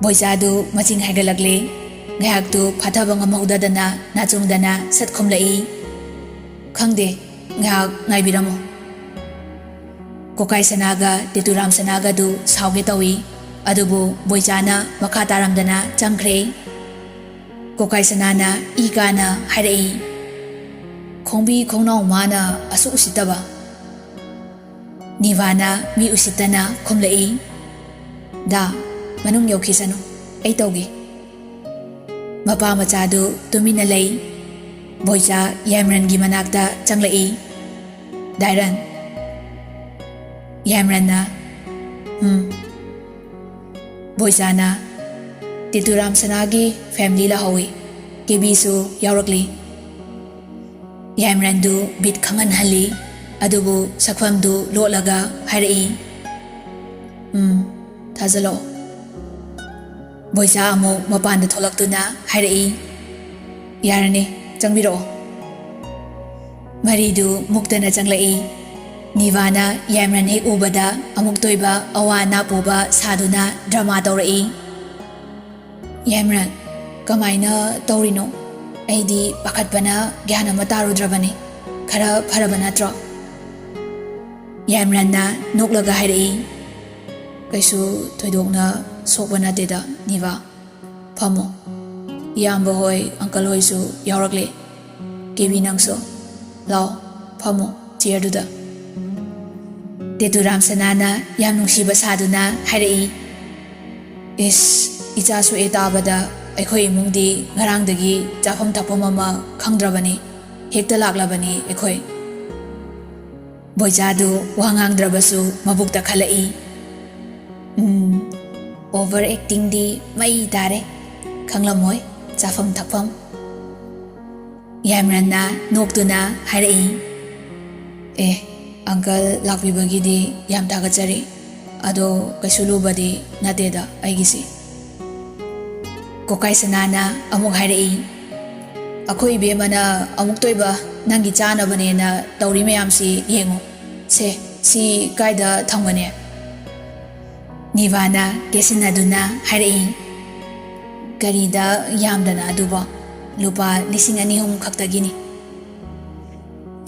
ꯕꯣꯏꯆꯥꯗꯨ ꯃꯆꯤꯡ ꯍꯥꯏꯒꯠꯂꯛꯂꯦ꯫ ꯉꯥꯏꯍꯥꯛꯇꯨ ꯐꯥꯊꯕ ꯉꯝꯍꯧꯗꯗꯅ ꯅꯥꯆꯣꯡꯗꯅ ꯁꯠ ꯈꯨꯝꯂꯛꯏ꯫ "ꯈꯪꯗꯦ, ꯉꯥꯏꯍꯥꯛ ꯉꯥꯏꯕꯤꯔꯝꯃꯨ꯫" ꯀꯣꯀꯥꯏ ꯁꯅꯥꯒ ꯇꯦꯇꯨꯔꯥꯝ ꯁꯅꯥꯒꯗꯨ ꯁꯥꯎꯒꯦ ꯇꯧꯏ꯫ ꯑꯗꯨꯕꯨ ꯕꯣꯏꯆꯥꯅ ꯃꯈꯥ ꯇꯥꯔꯝꯗꯅ ꯆꯪꯈ꯭ꯔꯦ꯫ ꯀꯣꯀꯥꯏ ꯁꯅꯥꯅ ꯏ ꯀꯥꯅ ꯍꯥꯏꯔꯛꯏ, "ꯈꯣꯡꯕꯤ ꯈꯣꯡꯅꯥꯎ ꯃꯥꯅ ꯑꯁꯨꯛ ꯎꯁꯤꯠꯇꯕ?" ꯅꯤꯚꯥꯅ ꯃꯤ ꯎꯁꯤꯠꯇꯅ ꯈꯨꯝꯂꯛꯏ, "ꯗꯥ, ꯃꯅꯨꯡ ꯌꯧꯈꯤꯁꯅꯨ, ꯑꯩ ꯇꯧꯒꯦ꯫" ꯃꯄꯥ ꯃꯆꯥꯗꯨ ꯇꯨꯃꯤꯟꯅ ꯂꯩ꯫ ꯕꯣꯏꯆꯥ ꯌꯥꯏꯃꯔꯟꯒꯤ ꯃꯅꯥꯛꯇ ꯆꯪꯂꯛꯏ꯫ "ꯗꯥꯏꯔꯟ꯫" ꯌꯥꯏꯃꯔꯟꯅ, "ꯎꯝ꯫" ꯕꯣꯏꯆꯥꯅ, ꯇꯦꯇꯨ ꯔꯥꯝꯁꯅꯥꯒꯤ ꯐꯦꯃꯤꯂꯤ ꯂꯥꯛꯍꯧꯏ꯫ ꯀꯦꯕꯤꯁꯨ ꯌꯥꯎꯔꯛꯂꯤ꯫ ꯌꯥꯏꯃꯔꯟꯗꯨ ꯕꯤꯠ ꯈꯪꯍꯟꯍꯜꯂꯤ꯫ ꯑꯗꯨꯕꯨ ꯁꯛꯐꯝꯗꯨ ꯂꯣꯠꯂꯒ ꯍꯥꯏꯔꯛꯏ, "ꯎꯝ, ꯊꯥꯖꯜꯂꯛꯑꯣ꯫" ꯕꯣꯏꯆꯥ ꯑꯃꯨꯛ ꯃꯄꯥꯟꯗ ꯊꯣꯛꯂꯛꯇꯨꯅ ꯍꯥꯏꯔꯛꯏ, "ꯌꯥꯔꯅꯤ, ꯆꯪꯕꯤꯔꯛꯑꯣ꯫" ꯃꯔꯤꯗꯨ ꯃꯨꯛꯇꯅ ꯆꯪꯂꯛꯏ꯫ ꯅꯤꯚꯥꯅ ꯌꯥꯏꯃꯔꯟ ꯍꯦꯛ ꯎꯕꯗ ꯑꯃꯨꯛꯇꯣꯏꯕ ꯑꯋꯥ ꯑꯅꯥ ꯄꯨꯕ ꯁꯥꯗꯨꯅ ꯗ꯭ꯔꯃꯥ ꯇꯧꯔꯛꯏ꯫ "ꯌꯥꯏꯃꯔꯟ, ꯀꯃꯥꯏꯅ ꯇꯧꯔꯤꯅꯣ? ꯑꯩꯗꯤ ꯄꯥꯈꯠꯄꯅ ꯒ꯭ꯌꯥꯟ ꯑꯃ ꯇꯥꯔꯨꯗ꯭ꯔꯕꯅꯤ꯫ ꯈꯔ ꯐꯔꯕ ꯅꯠꯇ꯭ꯔꯣ?" ꯌꯥꯏꯃꯔꯟꯅ ꯅꯣꯛꯂꯒ ꯍꯥꯏꯔꯛꯏ, "ꯀꯩꯁꯨ ꯊꯣꯏꯗꯣꯛꯅ ꯁꯣꯛꯄ ꯅꯠꯇꯦꯗ, ꯅꯤꯚꯥ꯫ ꯐꯝꯃꯣ꯫ ꯏꯌꯥꯝꯕ ꯍꯣꯏ, ꯑꯪꯀꯜ ꯍꯣꯏꯁꯨ ꯌꯥꯎꯔꯛꯂꯦ꯫ ꯀꯦꯕꯤ, ꯅꯪꯁꯨ꯫ ꯂꯥꯎ, ꯐꯝꯃꯣ ꯆꯤꯌꯔꯗꯨꯗ꯫" ꯇꯦꯇꯨ ꯔꯥꯝꯁꯅꯥꯅ ꯌꯥꯝ ꯅꯨꯡꯁꯤꯕ ꯁꯥꯗꯨꯅ ꯍꯥꯏꯔꯛꯏ, "ꯏꯁ, ꯏꯆꯥ ꯁꯣꯛꯑꯦ ꯇꯥꯕꯗ ꯑꯩꯈꯣꯏ ꯏꯃꯨꯡꯗꯤ ꯉꯔꯥꯡꯗꯒꯤ ꯆꯥꯐꯝ ꯊꯛꯐꯝ ꯑꯃ ꯈꯪꯗ꯭ꯔꯕꯅꯤ꯫ ꯍꯦꯛꯇ ꯂꯥꯛꯂꯕꯅꯤ ꯑꯩꯈꯣꯏ꯫" ꯕꯣꯏꯆꯥꯗꯨ ꯋꯥ ꯉꯥꯡꯗ꯭ꯔꯕꯁꯨ ꯃꯕꯨꯛꯇ ꯈꯜꯂꯛꯏ, "ꯎꯝ, ꯑꯣꯚꯔ ꯑꯦꯛꯇꯤꯡꯗꯤ ꯃꯩ ꯇꯥꯔꯦ꯫ ꯈꯪꯂꯝꯃꯣꯏ ꯆꯥꯐꯝ ꯊꯛꯐꯝ꯫" ꯌꯥꯏꯃꯔꯟꯅ ꯅꯣꯛꯇꯨꯅ ꯍꯥꯏꯔꯛꯏ, "ꯑꯦ, ꯑꯪꯀꯜ ꯂꯥꯛꯄꯤꯕꯒꯤꯗꯤ ꯌꯥꯝ ꯊꯥꯒꯠꯆꯔꯤ꯫ ꯑꯗꯣ ꯀꯩꯁꯨ ꯂꯨꯕꯗꯤ ꯅꯠꯇꯦꯗ ꯑꯩꯒꯤꯁꯤ꯫" ꯀꯣꯀꯥꯏ ꯁꯅꯥꯅ ꯑꯃꯨꯛ ꯍꯥꯏꯔꯛꯏ, "ꯑꯩꯈꯣꯏ ꯏꯕꯦꯝꯃꯅ ꯑꯃꯨꯛꯇꯣꯏꯕ ꯅꯪꯒꯤ ꯆꯥꯅꯕꯅꯦꯅ ꯇꯧꯔꯤ ꯃꯌꯥꯝꯁꯤ ꯌꯦꯡꯉꯨ꯫ ꯁꯦ, ꯁꯤ ꯀꯥꯏꯗ ꯊꯝꯒꯅꯤ?" ꯅꯤꯚꯥꯅ ꯀꯦꯁꯤꯟꯅꯗꯨꯅ ꯍꯥꯏꯔꯛꯏ, "ꯀꯔꯤꯗ ꯌꯥꯝꯗꯅ ꯑꯗꯨꯕꯣ? ꯂꯨꯄꯥ ꯂꯤꯁꯤꯡ ꯑꯅꯤ ꯑꯍꯨꯝ ꯈꯛꯇꯒꯤꯅꯤ꯫"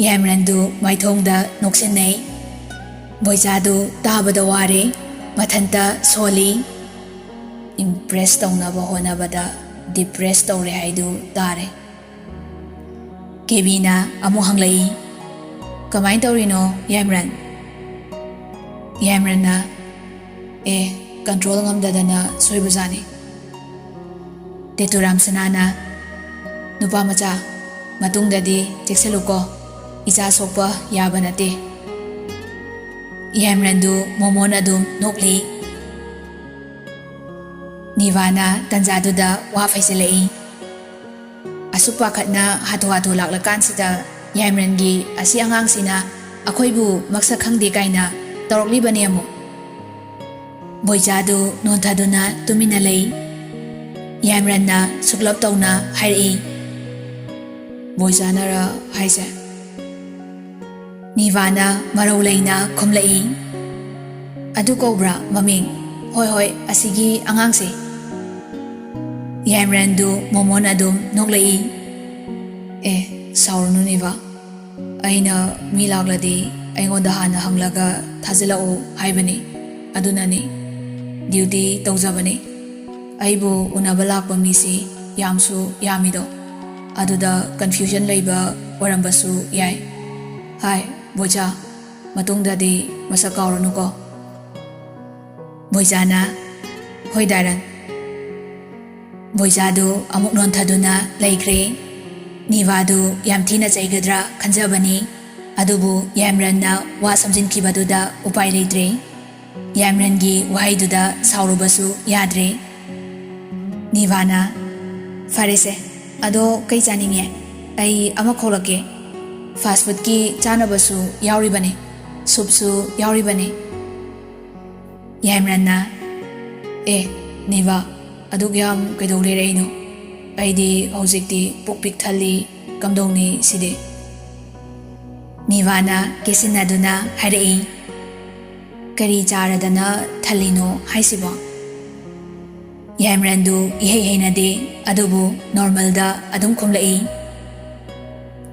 ꯌꯥꯏꯃꯔꯟꯗꯨ ꯃꯥꯏꯊꯣꯡꯗ ꯅꯣꯛꯁꯤꯟꯅꯩ꯫ ꯕꯣꯏꯆꯥꯗꯨ ꯇꯥꯕꯗ ꯋꯥꯔꯦ, ꯃꯊꯟꯇ ꯁꯣꯜꯂꯤ꯫ ꯏꯝꯄ꯭ꯔꯦꯁ ꯇꯧꯅꯕ ꯍꯣꯠꯅꯕꯗ ꯗꯤꯄ꯭ꯔꯦꯁ ꯇꯧꯔꯦ ꯍꯥꯏꯗꯨ ꯇꯥꯔꯦ꯫ ꯀꯦꯕꯤꯅ ꯑꯃꯨꯛ ꯍꯪꯂꯛꯏ, "ꯀꯃꯥꯏꯅ ꯇꯧꯔꯤꯅꯣ, ꯌꯥꯏꯃꯔꯟ?" ꯌꯥꯏꯃꯔꯟꯅ, "ꯑꯦ, ꯀꯟꯇ꯭ꯔꯣꯜ ꯉꯝꯗꯗꯅ ꯁꯣꯏꯕꯖꯥꯠꯅꯤ꯫" ꯇꯦꯇꯨ ꯔꯥꯝꯁꯅꯥꯅ, "ꯅꯨꯄꯥ ꯃꯆꯥ, ꯃꯇꯨꯡꯗꯗꯤ ꯆꯦꯛꯁꯤꯜꯂꯨꯀꯣ, ꯏꯆꯥ ꯁꯣꯛꯄ ꯌꯥꯕ ꯅꯠꯇꯦ꯫" ꯌꯥꯏꯃꯔꯟꯗꯨ ꯃꯣꯃꯣꯟ ꯑꯗꯨꯝ ꯅꯣꯛꯂꯤ꯫ ꯅꯤꯚꯥꯅ ꯇꯟꯖꯥꯗꯨꯗ ꯋꯥ ꯐꯩꯖꯤꯜꯂꯛꯏ꯫ ꯑꯁꯨꯛ ꯄꯥꯈꯠꯅ ꯍꯥꯊꯨ ꯍꯥꯊꯨ ꯂꯥꯛꯂꯀꯥꯟꯁꯤꯗ ꯌꯥꯏꯃꯔꯟꯒꯤ ꯑꯁꯤ ꯑꯉꯥꯡꯁꯤꯅ ꯑꯩꯈꯣꯏꯕꯨ ꯃꯁꯛ ꯈꯪꯗꯦ ꯀꯥꯏꯅ ꯇꯧꯔꯛꯂꯤꯕꯅꯦ ꯑꯃꯨꯛ꯫ ꯕꯣꯏꯆꯥꯗꯨ ꯅꯣꯟꯊꯗꯨꯅ ꯇꯨꯃꯤꯟꯅ ꯂꯩ꯫ ꯌꯥꯏꯃꯔꯟꯅ ꯁꯨꯛꯂꯞ ꯇꯧꯅ ꯍꯥꯏꯔꯛꯏ, "ꯕꯣꯏꯆꯥꯅꯔ ꯍꯥꯏꯁꯦ?" ꯅꯤꯚꯥꯅ ꯃꯔꯧ ꯂꯩꯅ ꯈꯨꯝꯂꯛꯏ, "ꯑꯗꯨ ꯀꯧꯕ꯭ꯔꯥ ꯃꯃꯤꯡ? ꯍꯣꯏ ꯍꯣꯏ, ꯑꯁꯤꯒꯤ ꯑꯉꯥꯡꯁꯦ꯫" ꯌꯥꯏꯃꯔꯟꯗꯨ ꯃꯣꯃꯣꯟ ꯑꯗꯨꯝ ꯅꯣꯛꯂꯛꯏ꯫ "ꯑꯦ, ꯁꯥꯎꯔꯨꯅꯨ ꯅꯤꯚꯥ, ꯑꯩꯅ ꯃꯤ ꯂꯥꯛꯂꯗꯤ ꯑꯩꯉꯣꯟꯗ ꯍꯥꯟꯅ ꯍꯪꯂꯒ ꯊꯥꯖꯤꯜꯂꯛꯎ ꯍꯥꯏꯕꯅꯤ, ꯑꯗꯨꯅꯅꯤ꯫ ꯗ꯭ꯌꯨꯇꯤ ꯇꯧꯖꯕꯅꯤ꯫ ꯑꯩꯕꯨ ꯎꯅꯕ ꯂꯥꯛꯄ ꯃꯤꯁꯤ ꯌꯥꯝꯁꯨ ꯌꯥꯝꯃꯤꯗꯣ, ꯑꯗꯨꯗ ꯀꯟꯐ꯭ꯌꯨꯖꯟ ꯂꯩꯕ ꯑꯣꯏꯔꯝꯕꯁꯨ ꯌꯥꯏ꯫ ꯍꯥꯏ, ꯕꯣꯏꯆꯥ, ꯃꯇꯨꯡꯗꯗꯤ ꯃꯁꯛ ꯀꯥꯎꯔꯅꯨꯀꯣ꯫" ꯕꯣꯏꯆꯥꯅ, "ꯍꯣꯏ ꯗꯥꯏꯔꯟ꯫" ꯕꯣꯏꯆꯥꯗꯨ ꯑꯃꯨꯛ ꯅꯣꯟꯊꯗꯨꯅ ꯂꯩꯈ꯭ꯔꯦ꯫ ꯅꯤꯚꯥꯗꯨ ꯌꯥꯝ ꯊꯤꯅ ꯆꯩꯒꯗ꯭ꯔꯥ ꯈꯟꯖꯕꯅꯤ, ꯑꯗꯨꯕꯨ ꯌꯥꯏꯃꯔꯟꯅ ꯋꯥ ꯁꯝꯖꯤꯟꯈꯤꯕꯗꯨꯗ ꯎꯄꯥꯏ ꯂꯩꯇ꯭ꯔꯦ꯫ ꯌꯥꯏꯃꯔꯟꯒꯤ ꯋꯥꯍꯩꯗꯨꯗ ꯁꯥꯎꯔꯨꯕꯁꯨ ꯌꯥꯗ꯭ꯔꯦ꯫ ꯅꯤꯚꯥꯅ, "ꯐꯔꯦꯁꯦ, ꯑꯗꯣ ꯀꯩ ꯆꯥꯅꯤꯡꯉꯦ? ꯑꯩ ꯑꯃ ꯈꯣꯛꯂꯛꯀꯦ꯫ ꯐꯥꯁ ꯐꯨꯗꯀꯤ ꯆꯥꯅꯕꯁꯨ ꯌꯥꯎꯔꯤꯕꯅꯦ, ꯁꯨꯞꯁꯨ ꯌꯥꯎꯔꯤꯕꯅꯦ꯫" ꯌꯥꯏꯃꯔꯟꯅ, "ꯑꯦ, ꯅꯤꯚꯥ, ꯑꯗꯨꯛ ꯌꯥꯝ ꯀꯩꯗꯧ ꯂꯩꯔꯛꯏꯅꯣ? ꯑꯩꯗꯤ ꯍꯧꯖꯤꯛꯇꯤ ꯄꯨꯛ ꯄꯤꯛ ꯊꯜꯂꯤ, ꯀꯝꯗꯧꯅꯤ ꯁꯤꯗꯤ?" ꯅꯤꯚꯥꯅ ꯀꯦꯁꯤꯟꯅꯗꯨꯅ ꯍꯥꯏꯔꯛꯏ, "ꯀꯔꯤ ꯆꯥꯔꯗꯅ ꯊꯜꯂꯤꯅꯣ ꯍꯥꯏꯁꯤꯕꯣ?" ꯌꯥꯏꯃꯔꯟꯗꯨ ꯏꯍꯩ ꯍꯩꯅꯗꯦ, ꯑꯗꯨꯕꯨ ꯅꯣꯔꯃꯦꯜꯗ ꯑꯗꯨꯝ ꯈꯨꯝꯂꯛꯏ,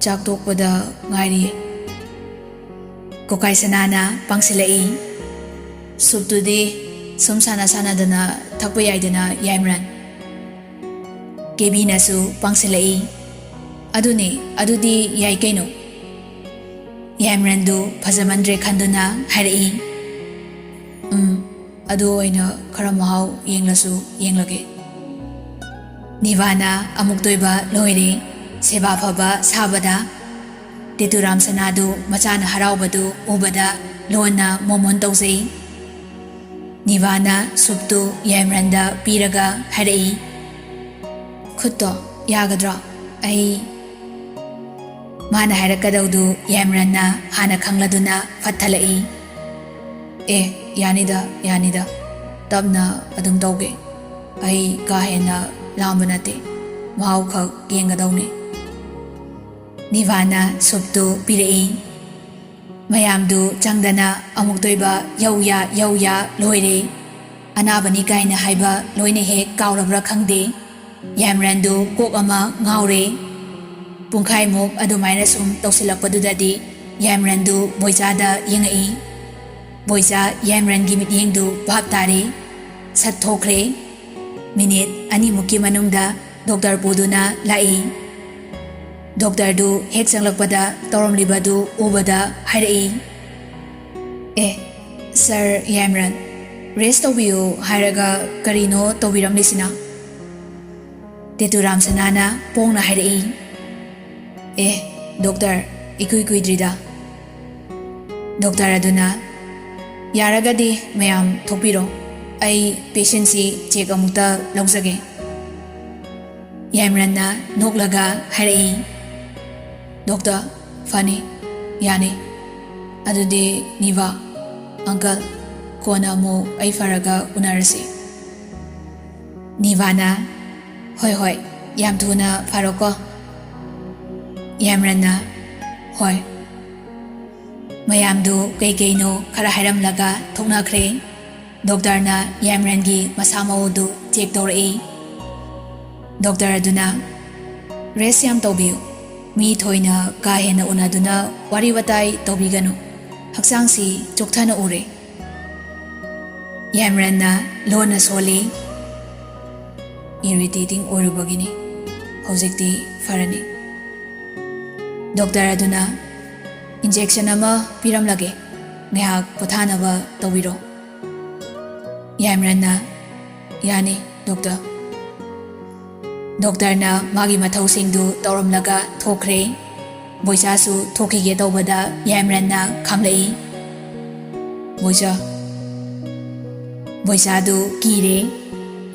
"ꯆꯥꯛ ꯇꯣꯛꯄꯗ ꯉꯥꯏꯔꯤ꯫" ꯀꯣꯀꯥꯏ ꯁꯅꯥꯅ ꯄꯥꯡꯁꯤꯜꯂꯛꯏ, "ꯁꯨꯞꯇꯨꯗꯤ ꯁꯨꯝ ꯁꯥꯟꯅ ꯁꯥꯟꯅꯗꯅ ꯊꯛꯄ ꯌꯥꯏꯗꯅ, ꯌꯥꯏꯃꯔꯟ꯫" ꯀꯦꯕꯤꯅꯁꯨ ꯄꯥꯡꯁꯤꯜꯂꯛꯏ, "ꯑꯗꯨꯅꯦ, ꯑꯗꯨꯗꯤ ꯌꯥꯏ ꯀꯩꯅꯣ꯫" ꯌꯥꯏꯃꯔꯟꯗꯨ ꯐꯖꯃꯟꯗ꯭ꯔꯦ ꯈꯟꯗꯨꯅ ꯍꯥꯏꯔꯛꯏ, "ꯎꯝ, ꯑꯗꯨ ꯑꯣꯏꯅ ꯈꯔ ꯃꯍꯥꯎ ꯌꯦꯡꯂꯁꯨ ꯌꯦꯡꯂꯒꯦ꯫" ꯅꯤꯚꯥꯅ ꯑꯃꯨꯛꯇꯣꯏꯕ ꯂꯣꯏꯔꯦ꯫ ꯁꯦꯕꯥ ꯐꯕ ꯁꯥꯕꯗ ꯇꯦꯇꯨꯔꯥꯝ ꯁꯅꯥꯗꯨ ꯃꯆꯥꯅ ꯍꯔꯥꯎꯕꯗꯨ ꯎꯕꯗ ꯂꯣꯟꯅ ꯃꯣꯃꯣꯟ ꯇꯧꯖꯩ꯫ ꯅꯤꯚꯥꯅ ꯁꯨꯞꯇꯨ ꯌꯥꯏꯃꯔꯟꯗ ꯄꯤꯔꯒ ꯍꯥꯏꯔꯛꯏ, "ꯈꯨꯠꯇꯣ ꯌꯥꯒꯗ꯭ꯔꯣ? ꯑꯩ" ꯃꯥꯅ ꯍꯥꯏꯔꯛꯀꯗꯧꯗꯨ ꯌꯥꯏꯃꯔꯟꯅ ꯍꯥꯟꯅ ꯈꯪꯂꯗꯨꯅ ꯐꯠꯊꯜꯂꯛꯏ꯫ "ꯑꯦ, ꯌꯥꯅꯤꯗ, ꯌꯥꯅꯤꯗ꯫ ꯇꯞꯅ ꯑꯗꯨꯝ ꯇꯧꯒꯦ꯫ ꯑꯩ ꯀꯥ ꯍꯦꯟꯅ ꯂꯥꯝꯕ ꯅꯠꯇꯦ꯫ ꯃꯍꯥꯎꯈꯛ ꯌꯦꯡꯒꯗꯧꯅꯤ꯫" ꯅꯤꯚꯥꯅ ꯁꯨꯞꯇꯨ ꯄꯤꯔꯛꯏ꯫ ꯃꯌꯥꯝꯗꯨ ꯆꯪꯗꯅ ꯑꯃꯨꯛꯇꯣꯏꯕ ꯌꯧꯌꯥ ꯌꯧꯌꯥ ꯂꯣꯏꯔꯦ꯫ ꯑꯅꯥꯕꯅꯤ ꯀꯥꯏꯅ ꯍꯥꯏꯕ ꯂꯣꯏꯅ ꯍꯦꯛ ꯀꯥꯎꯔꯕ꯭ꯔꯥ ꯈꯪꯗꯦ꯫ ꯌꯥꯏꯃꯔꯟꯗꯨ ꯀꯣꯛ ꯑꯃ ꯉꯥꯎꯔꯦ꯫ ꯄꯨꯡꯈꯥꯏꯃꯨꯛ ꯑꯗꯨꯃꯥꯏꯅ ꯁꯨꯝ ꯇꯧꯁꯤꯜꯂꯛꯄꯗꯨꯗꯗꯤ ꯌꯥꯏꯃꯔꯟꯗꯨ ꯕꯣꯏꯆꯥꯗ ꯌꯦꯡꯉꯛꯏ꯫ ꯕꯣꯏꯆꯥ ꯌꯥꯏꯃꯔꯟꯒꯤ ꯃꯤꯠꯌꯦꯡꯗꯨ ꯚꯥꯞ ꯇꯥꯔꯦ꯫ ꯁꯠ ꯊꯣꯛꯈ꯭ꯔꯦ꯫ ꯃꯤꯅꯤꯠ ꯑꯅꯤꯃꯨꯛꯀꯤ ꯃꯅꯨꯡꯗ ꯗꯣꯛꯇꯔ ꯄꯨꯗꯨꯅ ꯂꯥꯛꯏ꯫ ꯗꯣꯛꯇꯔꯗꯨ ꯍꯦꯛ ꯆꯪꯂꯛꯄꯗ ꯇꯧꯔꯝꯂꯤꯕꯗꯨ ꯎꯕꯗ ꯍꯥꯏꯔꯛꯏ, "ꯑꯦ, ꯁꯥꯔ ꯌꯥꯏꯃꯔꯟ, ꯔꯦꯁ ꯇꯧꯕꯤꯌꯨ ꯍꯥꯏꯔꯒ ꯀꯔꯤꯅꯣ ꯇꯧꯕꯤꯔꯝꯂꯤꯁꯤꯅ?" ꯇꯦꯇꯨ ꯔꯥꯝꯁꯅꯥꯅ ꯄꯣꯡꯅ ꯍꯥꯏꯔꯛꯏ, "ꯑꯦ, ꯗꯣꯛꯇꯔ, ꯏꯀꯨꯏ ꯀꯨꯏꯗ꯭ꯔꯤꯗ꯫" ꯗꯣꯛꯇꯔ ꯑꯗꯨꯅ, "ꯌꯥꯔꯒꯗꯤ ꯃꯌꯥꯝ ꯊꯣꯛꯄꯤꯔꯣ, ꯑꯩ ꯄꯦꯁꯦꯟꯁꯤ ꯆꯦꯛ ꯑꯃꯨꯛꯇ ꯂꯧꯖꯒꯦ꯫" ꯌꯥꯏꯃꯔꯟꯅ ꯅꯣꯛꯂꯒ ꯍꯥꯏꯔꯛꯏ, "ꯗꯣꯛꯇꯔ, ꯐꯅꯤ, ꯌꯥꯅꯤ꯫ ꯑꯗꯨꯗꯤ ꯅꯤꯚꯥ, ꯑꯪꯀꯜ, ꯀꯣꯟꯅ ꯑꯃꯨꯛ ꯑꯩ ꯐꯔꯒ ꯎꯅꯔꯁꯤ꯫" ꯅꯤꯚꯥꯅ, "ꯍꯣꯏ, ꯍꯣꯏ, ꯌꯥꯝ ꯊꯨꯅ ꯐꯔꯣꯀꯣ꯫" ꯌꯥꯏꯃꯔꯟꯅ, "ꯍꯣꯏ꯫" ꯃꯌꯥꯝꯗꯨ ꯀꯩꯀꯩꯅꯣ ꯈꯔ ꯍꯥꯏꯔꯝꯂꯒ ꯊꯣꯛꯅꯈ꯭ꯔꯦ꯫ ꯗꯣꯛꯇꯔꯅ ꯌꯥꯏꯃꯔꯟꯒꯤ ꯃꯁꯥ ꯃꯎꯗꯨ ꯆꯦꯛ ꯇꯧꯔꯛꯏ꯫ ꯗꯣꯛꯇꯔ ꯑꯗꯨꯅ, "ꯔꯦꯁ ꯌꯥꯝ ꯇꯧꯕꯤꯌꯨ꯫ ꯃꯤ ꯊꯣꯏꯅ ꯀꯥ ꯍꯦꯟꯅ ꯎꯅꯗꯨꯅ ꯋꯥꯔꯤ ꯋꯥꯇꯥꯏ ꯇꯧꯕꯤꯒꯅꯨ꯫ ꯍꯛꯆꯥꯡꯁꯤ ꯆꯣꯛꯊꯅ ꯎꯔꯦ꯫" ꯌꯥꯏꯃꯔꯟꯅ ꯂꯣꯟꯅ ꯁꯣꯜꯂꯤ, "ꯏꯔꯤꯇꯦꯇꯤꯡ ꯑꯣꯏꯔꯨꯕꯒꯤꯅꯤ꯫ ꯍꯧꯖꯤꯛꯇꯤ ꯐꯔꯅꯤ꯫" ꯗꯣꯛꯇꯔ ꯑꯗꯨꯅ, "ꯏꯟꯖꯦꯛꯁꯟ ꯑꯃ ꯄꯤꯔꯝꯂꯒꯦ, ꯉꯥꯏꯍꯥꯛ ꯄꯣꯊꯥꯅꯕ ꯇꯧꯕꯤꯔꯣ꯫" ꯌꯥꯏꯃꯔꯟꯅ, "ꯌꯥꯅꯤ, ꯗꯣꯛꯇꯔ꯫" ꯗꯣꯛꯇꯔꯅ ꯃꯥꯒꯤ ꯃꯊꯧꯁꯤꯡꯗꯨ ꯇꯧꯔꯝꯂꯒ ꯊꯣꯛꯈ꯭ꯔꯦ꯫ ꯕꯣꯏꯆꯥꯁꯨ ꯊꯣꯛꯈꯤꯒꯦ ꯇꯧꯕꯗ ꯌꯥꯏꯃꯔꯟꯅ ꯈꯥꯝꯂꯛꯏ꯫ "ꯕꯣꯏꯆꯥ, ꯕꯣꯏꯆꯥꯗꯨ ꯀꯤꯔꯦ꯫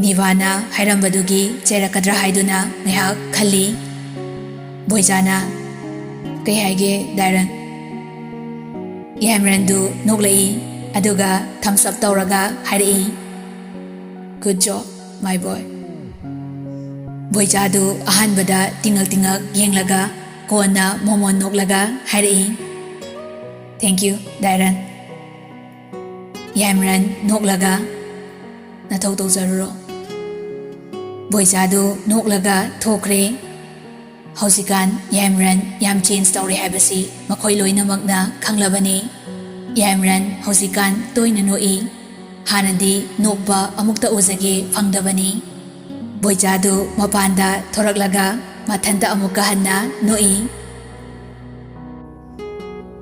ꯅꯤꯚꯥꯅ ꯍꯥꯏꯔꯝꯕꯗꯨꯒꯤ ꯆꯩꯔꯛꯀꯗ꯭ꯔꯥ ꯍꯥꯏꯗꯨꯅ ꯉꯥꯏꯍꯥꯛ ꯈꯜꯂꯤ꯫ ꯕꯣꯏꯆꯥꯅ, "ꯀꯩ ꯍꯥꯏꯒꯦ, ꯗꯥꯏꯔꯟ?" ꯌꯥꯏꯃꯔꯟꯗꯨ ꯅꯣꯛꯂꯛꯏ, ꯑꯗꯨꯒ thumbs up ꯇꯧꯔꯒ ꯍꯥꯏꯔꯛꯏ, "Good job, my boy." ꯕꯣꯏꯆꯥꯗꯨ ꯑꯍꯥꯟꯕꯗ ꯇꯤꯡꯉꯛ ꯇꯤꯡꯉꯛ ꯌꯦꯡꯂꯒ, ꯀꯣꯟꯅ ꯃꯣꯃꯣꯟ ꯅꯣꯛꯂꯒ ꯍꯥꯏꯔꯛꯏ, "Thank you, ꯗꯥꯏꯔꯟ." ꯌꯥꯏꯃꯔꯟ ꯅꯣꯛꯂꯒ, "ꯅꯊꯧ ꯇꯧꯖꯔꯨꯔꯣ꯫" ꯕꯣꯏꯆꯥꯗꯨ ꯅꯣꯛꯂꯒ ꯊꯣꯛꯈ꯭ꯔꯦ꯫ ꯍꯧꯖꯤꯛꯀꯥꯟ ꯌꯥꯏꯃꯔꯟ ꯌꯥꯝ change ꯇꯧꯔꯦ ꯍꯥꯏꯕꯁꯤ ꯃꯈꯣꯏ ꯂꯣꯏꯅꯃꯛꯅ ꯈꯪꯂꯕꯅꯤ꯫ ꯌꯥꯏꯃꯔꯟ ꯍꯧꯖꯤꯛꯀꯥꯟ ꯇꯣꯏꯅ ꯅꯣꯛꯏ꯫ ꯍꯥꯟꯅꯗꯤ ꯅꯣꯛꯄ ꯑꯃꯨꯛꯇ ꯎꯖꯒꯦ ꯐꯪꯗꯕꯅꯤ꯫ ꯕꯣꯏꯆꯥꯗꯨ ꯃꯄꯥꯟꯗ ꯊꯣꯔꯛꯂꯒ ꯃꯊꯟꯇ ꯑꯃꯨꯛꯀ ꯍꯟꯅ ꯅꯣꯛꯏ꯫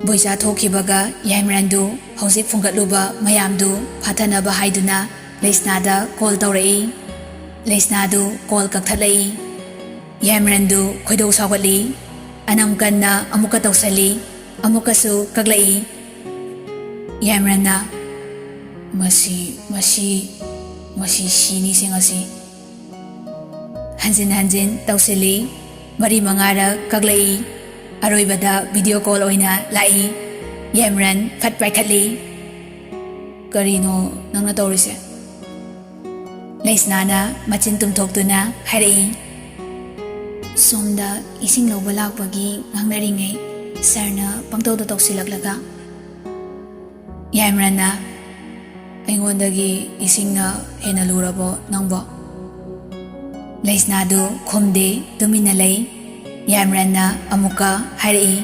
ꯕꯣꯏꯆꯥ ꯊꯣꯛꯈꯤꯕꯒ ꯌꯥꯏꯃꯔꯟꯗꯨ ꯍꯧꯖꯤꯛ ꯐꯨꯡꯒꯠꯂꯨꯕ ꯃꯌꯥꯝꯗꯨ ꯐꯥꯊꯅꯕ ꯍꯥꯏꯗꯨꯅ ꯂꯩꯁꯅꯥꯗ call ꯇꯧꯔꯛꯏ꯫ ꯂꯩꯁꯅꯥꯗꯨ call ꯀꯛꯊꯠꯂꯛꯏ꯫ ꯌꯥꯏꯃꯔꯟꯗꯨ ꯈꯣꯏꯗꯧ ꯁꯥꯎꯒꯠꯂꯤ꯫ ꯑꯅꯝ ꯀꯟꯅ ꯑꯃꯨꯛꯀ ꯇꯧꯁꯜꯂꯤ꯫ ꯑꯃꯨꯛꯀꯁꯨ ꯀꯛꯂꯛꯏ꯫ ꯌꯥꯏꯃꯔꯟꯅ, "ꯃꯁꯤ, ꯃꯁꯤ, ꯃꯁꯤ ꯁꯤꯅꯤꯁꯦ ꯉꯁꯤ꯫" ꯍꯟꯖꯤꯟ ꯍꯟꯖꯤꯟ ꯇꯧꯁꯤꯜꯂꯤ꯫ ꯃꯔꯤ ꯃꯉꯥꯔꯛ ꯀꯛꯂꯛꯏ꯫ ꯑꯔꯣꯏꯕꯗ video call ꯑꯣꯏꯅ ꯂꯥꯛꯏ꯫ ꯌꯥꯏꯃꯔꯟ ꯐꯠ ꯄꯥꯏꯈꯠꯂꯤ꯫ "ꯀꯔꯤꯅꯣ ꯅꯪꯅ ꯇꯧꯔꯤꯁꯦ?" ꯂꯩꯁꯅꯥꯅ ꯃꯆꯤꯟ ꯇꯨꯝꯊꯣꯛꯇꯨꯅ ꯍꯥꯏꯔꯛꯏ, "ꯁꯣꯝꯗ ꯏꯁꯤꯡ ꯂꯧꯕ ꯂꯥꯛꯄꯒꯤ ꯉꯥꯡꯅꯔꯤꯉꯩ ꯁꯥꯔꯅ ꯄꯪꯇꯧꯗ ꯇꯧꯁꯤꯜꯂꯛꯂꯒ꯫" ꯌꯥꯏꯃꯔꯟꯅ, "ꯑꯩꯉꯣꯟꯗꯒꯤ ꯏꯁꯤꯡꯅ ꯍꯦꯟꯅ ꯂꯨꯔꯕꯣ ꯅꯪꯕꯣ?" ꯂꯩꯁꯅꯥꯗꯨ ꯈꯨꯝꯗꯦ, ꯇꯨꯃꯤꯟꯅ ꯂꯩ꯫ ꯌꯥꯏꯃꯔꯟꯅ ꯑꯃꯨꯛꯀ ꯍꯥꯏꯔꯛꯏ,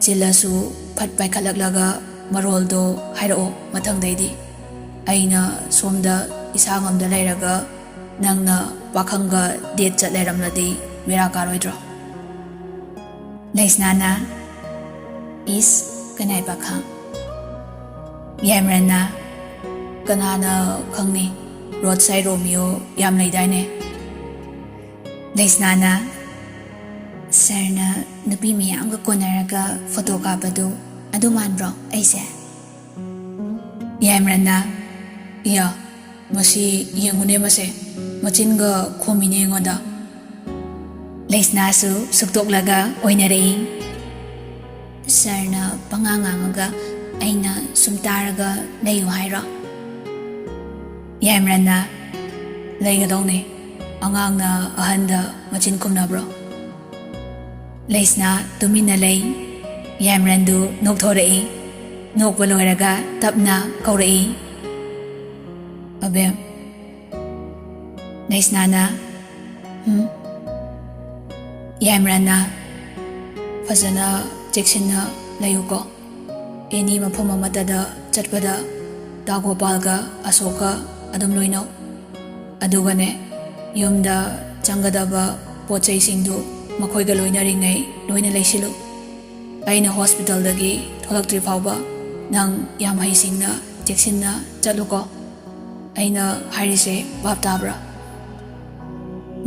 "ꯆꯤꯜꯂꯁꯨ ꯐꯠ ꯄꯥꯏꯈꯠꯂꯛꯂꯒ ꯃꯔꯣꯜꯗꯣ ꯍꯥꯏꯔꯛꯑꯣ ꯃꯊꯪꯗꯩꯗꯤ꯫ ꯑꯩꯅ ꯁꯣꯝꯗ ꯏꯁꯥ ꯉꯝꯗ ꯂꯩꯔꯒ ꯅꯪꯅ ꯄꯥꯈꯪꯒ date ꯆꯠ ꯂꯩꯔꯝꯂꯗꯤ ꯕꯦꯔꯥ ꯀꯥꯔꯣꯏꯗ꯭ꯔꯣ?" ꯂꯩꯁꯅꯥꯅ, "ꯏꯁ, ꯀꯅꯥꯏ ꯄꯥꯈꯪ?" ꯌꯥꯏꯃꯔꯟꯅ, "ꯀꯅꯥꯅ ꯈꯪꯅꯤ? Roadside Romeo ꯌꯥꯝ ꯂꯩꯗꯥꯏꯅꯦ?" ꯂꯩꯁꯅꯥꯅ, "ꯁꯥꯔꯅ ꯅꯨꯄꯤ ꯃꯌꯥꯝꯒ ꯀꯣꯟꯅꯔꯒ photo ꯀꯥꯞꯄꯗꯨ ꯑꯗꯨ ꯃꯥꯟꯕ꯭ꯔꯣ ꯑꯩꯁꯦ?" ꯌꯥꯏꯃꯔꯟꯅ, ꯏꯌꯥ, ꯃꯁꯤ ꯌꯦꯡꯉꯨꯅꯦ ꯃꯁꯦ, ꯃꯆꯤꯟꯒ ꯈꯣꯝꯃꯤꯅꯦ ꯑꯩꯉꯣꯟꯗ꯫ ꯂꯩꯁꯅꯥꯁꯨ ꯁꯨꯛꯇꯣꯛꯂꯒ ꯑꯣꯏꯅꯔꯛꯏ꯫ ꯁꯥꯔꯅ ꯄꯉꯥꯡ ꯉꯥꯡꯉꯒ ꯑꯩꯅ ꯁꯨꯝ ꯇꯥꯔꯒ ꯂꯩꯌꯨ ꯍꯥꯏꯔꯣ? ꯌꯥꯏꯃꯔꯟꯅ, "ꯂꯩꯒꯗꯧꯅꯦ, ꯑꯉꯥꯡꯅ ꯑꯍꯟꯗ ꯃꯆꯤꯟ ꯈꯨꯝꯅꯕ꯭ꯔꯣ?" ꯂꯩꯁꯅꯥ ꯇꯨꯃꯤꯟꯅ ꯂꯩ꯫ ꯌꯥꯏꯃꯔꯟꯗꯨ ꯅꯣꯛꯊꯣꯔꯛꯏ꯫ ꯅꯣꯛꯄ ꯂꯣꯏꯔꯒ ꯇꯞꯅ ꯀꯧꯔꯛꯏ, "ꯑꯕꯦꯝ꯫" ꯂꯩꯁꯅꯥꯅ, "ꯍꯨꯝ?" ꯌꯥꯏꯃꯔꯟꯅ, "ꯐꯖꯅ ꯆꯦꯛꯁꯤꯟꯅ ꯂꯩꯌꯨꯀꯣ꯫ ꯑꯦꯅꯤ ꯃꯐꯝ ꯑꯃꯠꯇꯗ ꯆꯠꯄꯗ ꯗꯥ ꯒꯣꯄꯥꯜꯒ ꯑꯁꯣꯛꯀ ꯑꯗꯨꯝ ꯂꯣꯏꯅꯧ꯫ ꯑꯗꯨꯒꯅꯦ, ꯌꯨꯝꯗ ꯆꯪꯒꯗꯕ ꯄꯣꯠ ꯆꯩꯁꯤꯡꯗꯨ ꯃꯈꯣꯏꯒ ꯂꯣꯏꯅꯔꯤꯉꯩ ꯂꯣꯏꯅ ꯂꯩꯁꯤꯜꯂꯨ꯫ ꯑꯩꯅ ꯍꯣꯁꯄꯤꯇꯥꯜꯗꯒꯤ ꯊꯣꯛꯂꯛꯇ꯭ꯔꯤ ꯐꯥꯎꯕ ꯅꯪ ꯌꯥꯝ ꯍꯩꯁꯤꯡꯅ ꯆꯦꯛꯁꯤꯟꯅ ꯆꯠꯂꯨꯀꯣ꯫ ꯑꯩꯅ ꯍꯥꯏꯔꯤꯁꯦ ꯚꯥꯞ ꯇꯥꯕ꯭ꯔꯥ?"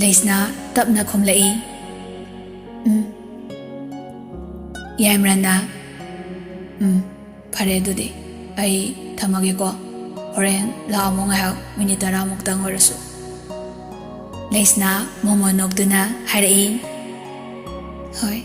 ꯂꯩꯁꯅꯥ ꯇꯞꯅ ꯈꯨꯝꯂꯛꯏ, "ꯎꯝ꯫" ꯌꯥꯏꯃꯔꯟꯅ, "ꯎꯝ, ꯐꯔꯦ ꯑꯗꯨꯗꯤ, ꯑꯩ ꯊꯝꯃꯒꯦꯀꯣ꯫ ꯍꯣꯔꯦꯟ ꯂꯥꯛꯑꯝꯃꯣ ꯉꯥꯏꯍꯥꯛ, ꯃꯤꯅꯤꯠ ꯇꯔꯥꯃꯨꯛꯇꯪ ꯑꯣꯏꯔꯁꯨ꯫" ꯂꯩꯁꯅꯥ ꯃꯣꯃꯣꯟ ꯅꯣꯛꯇꯨꯅ ꯍꯥꯏꯔꯛꯏ, "ꯍꯣꯏ,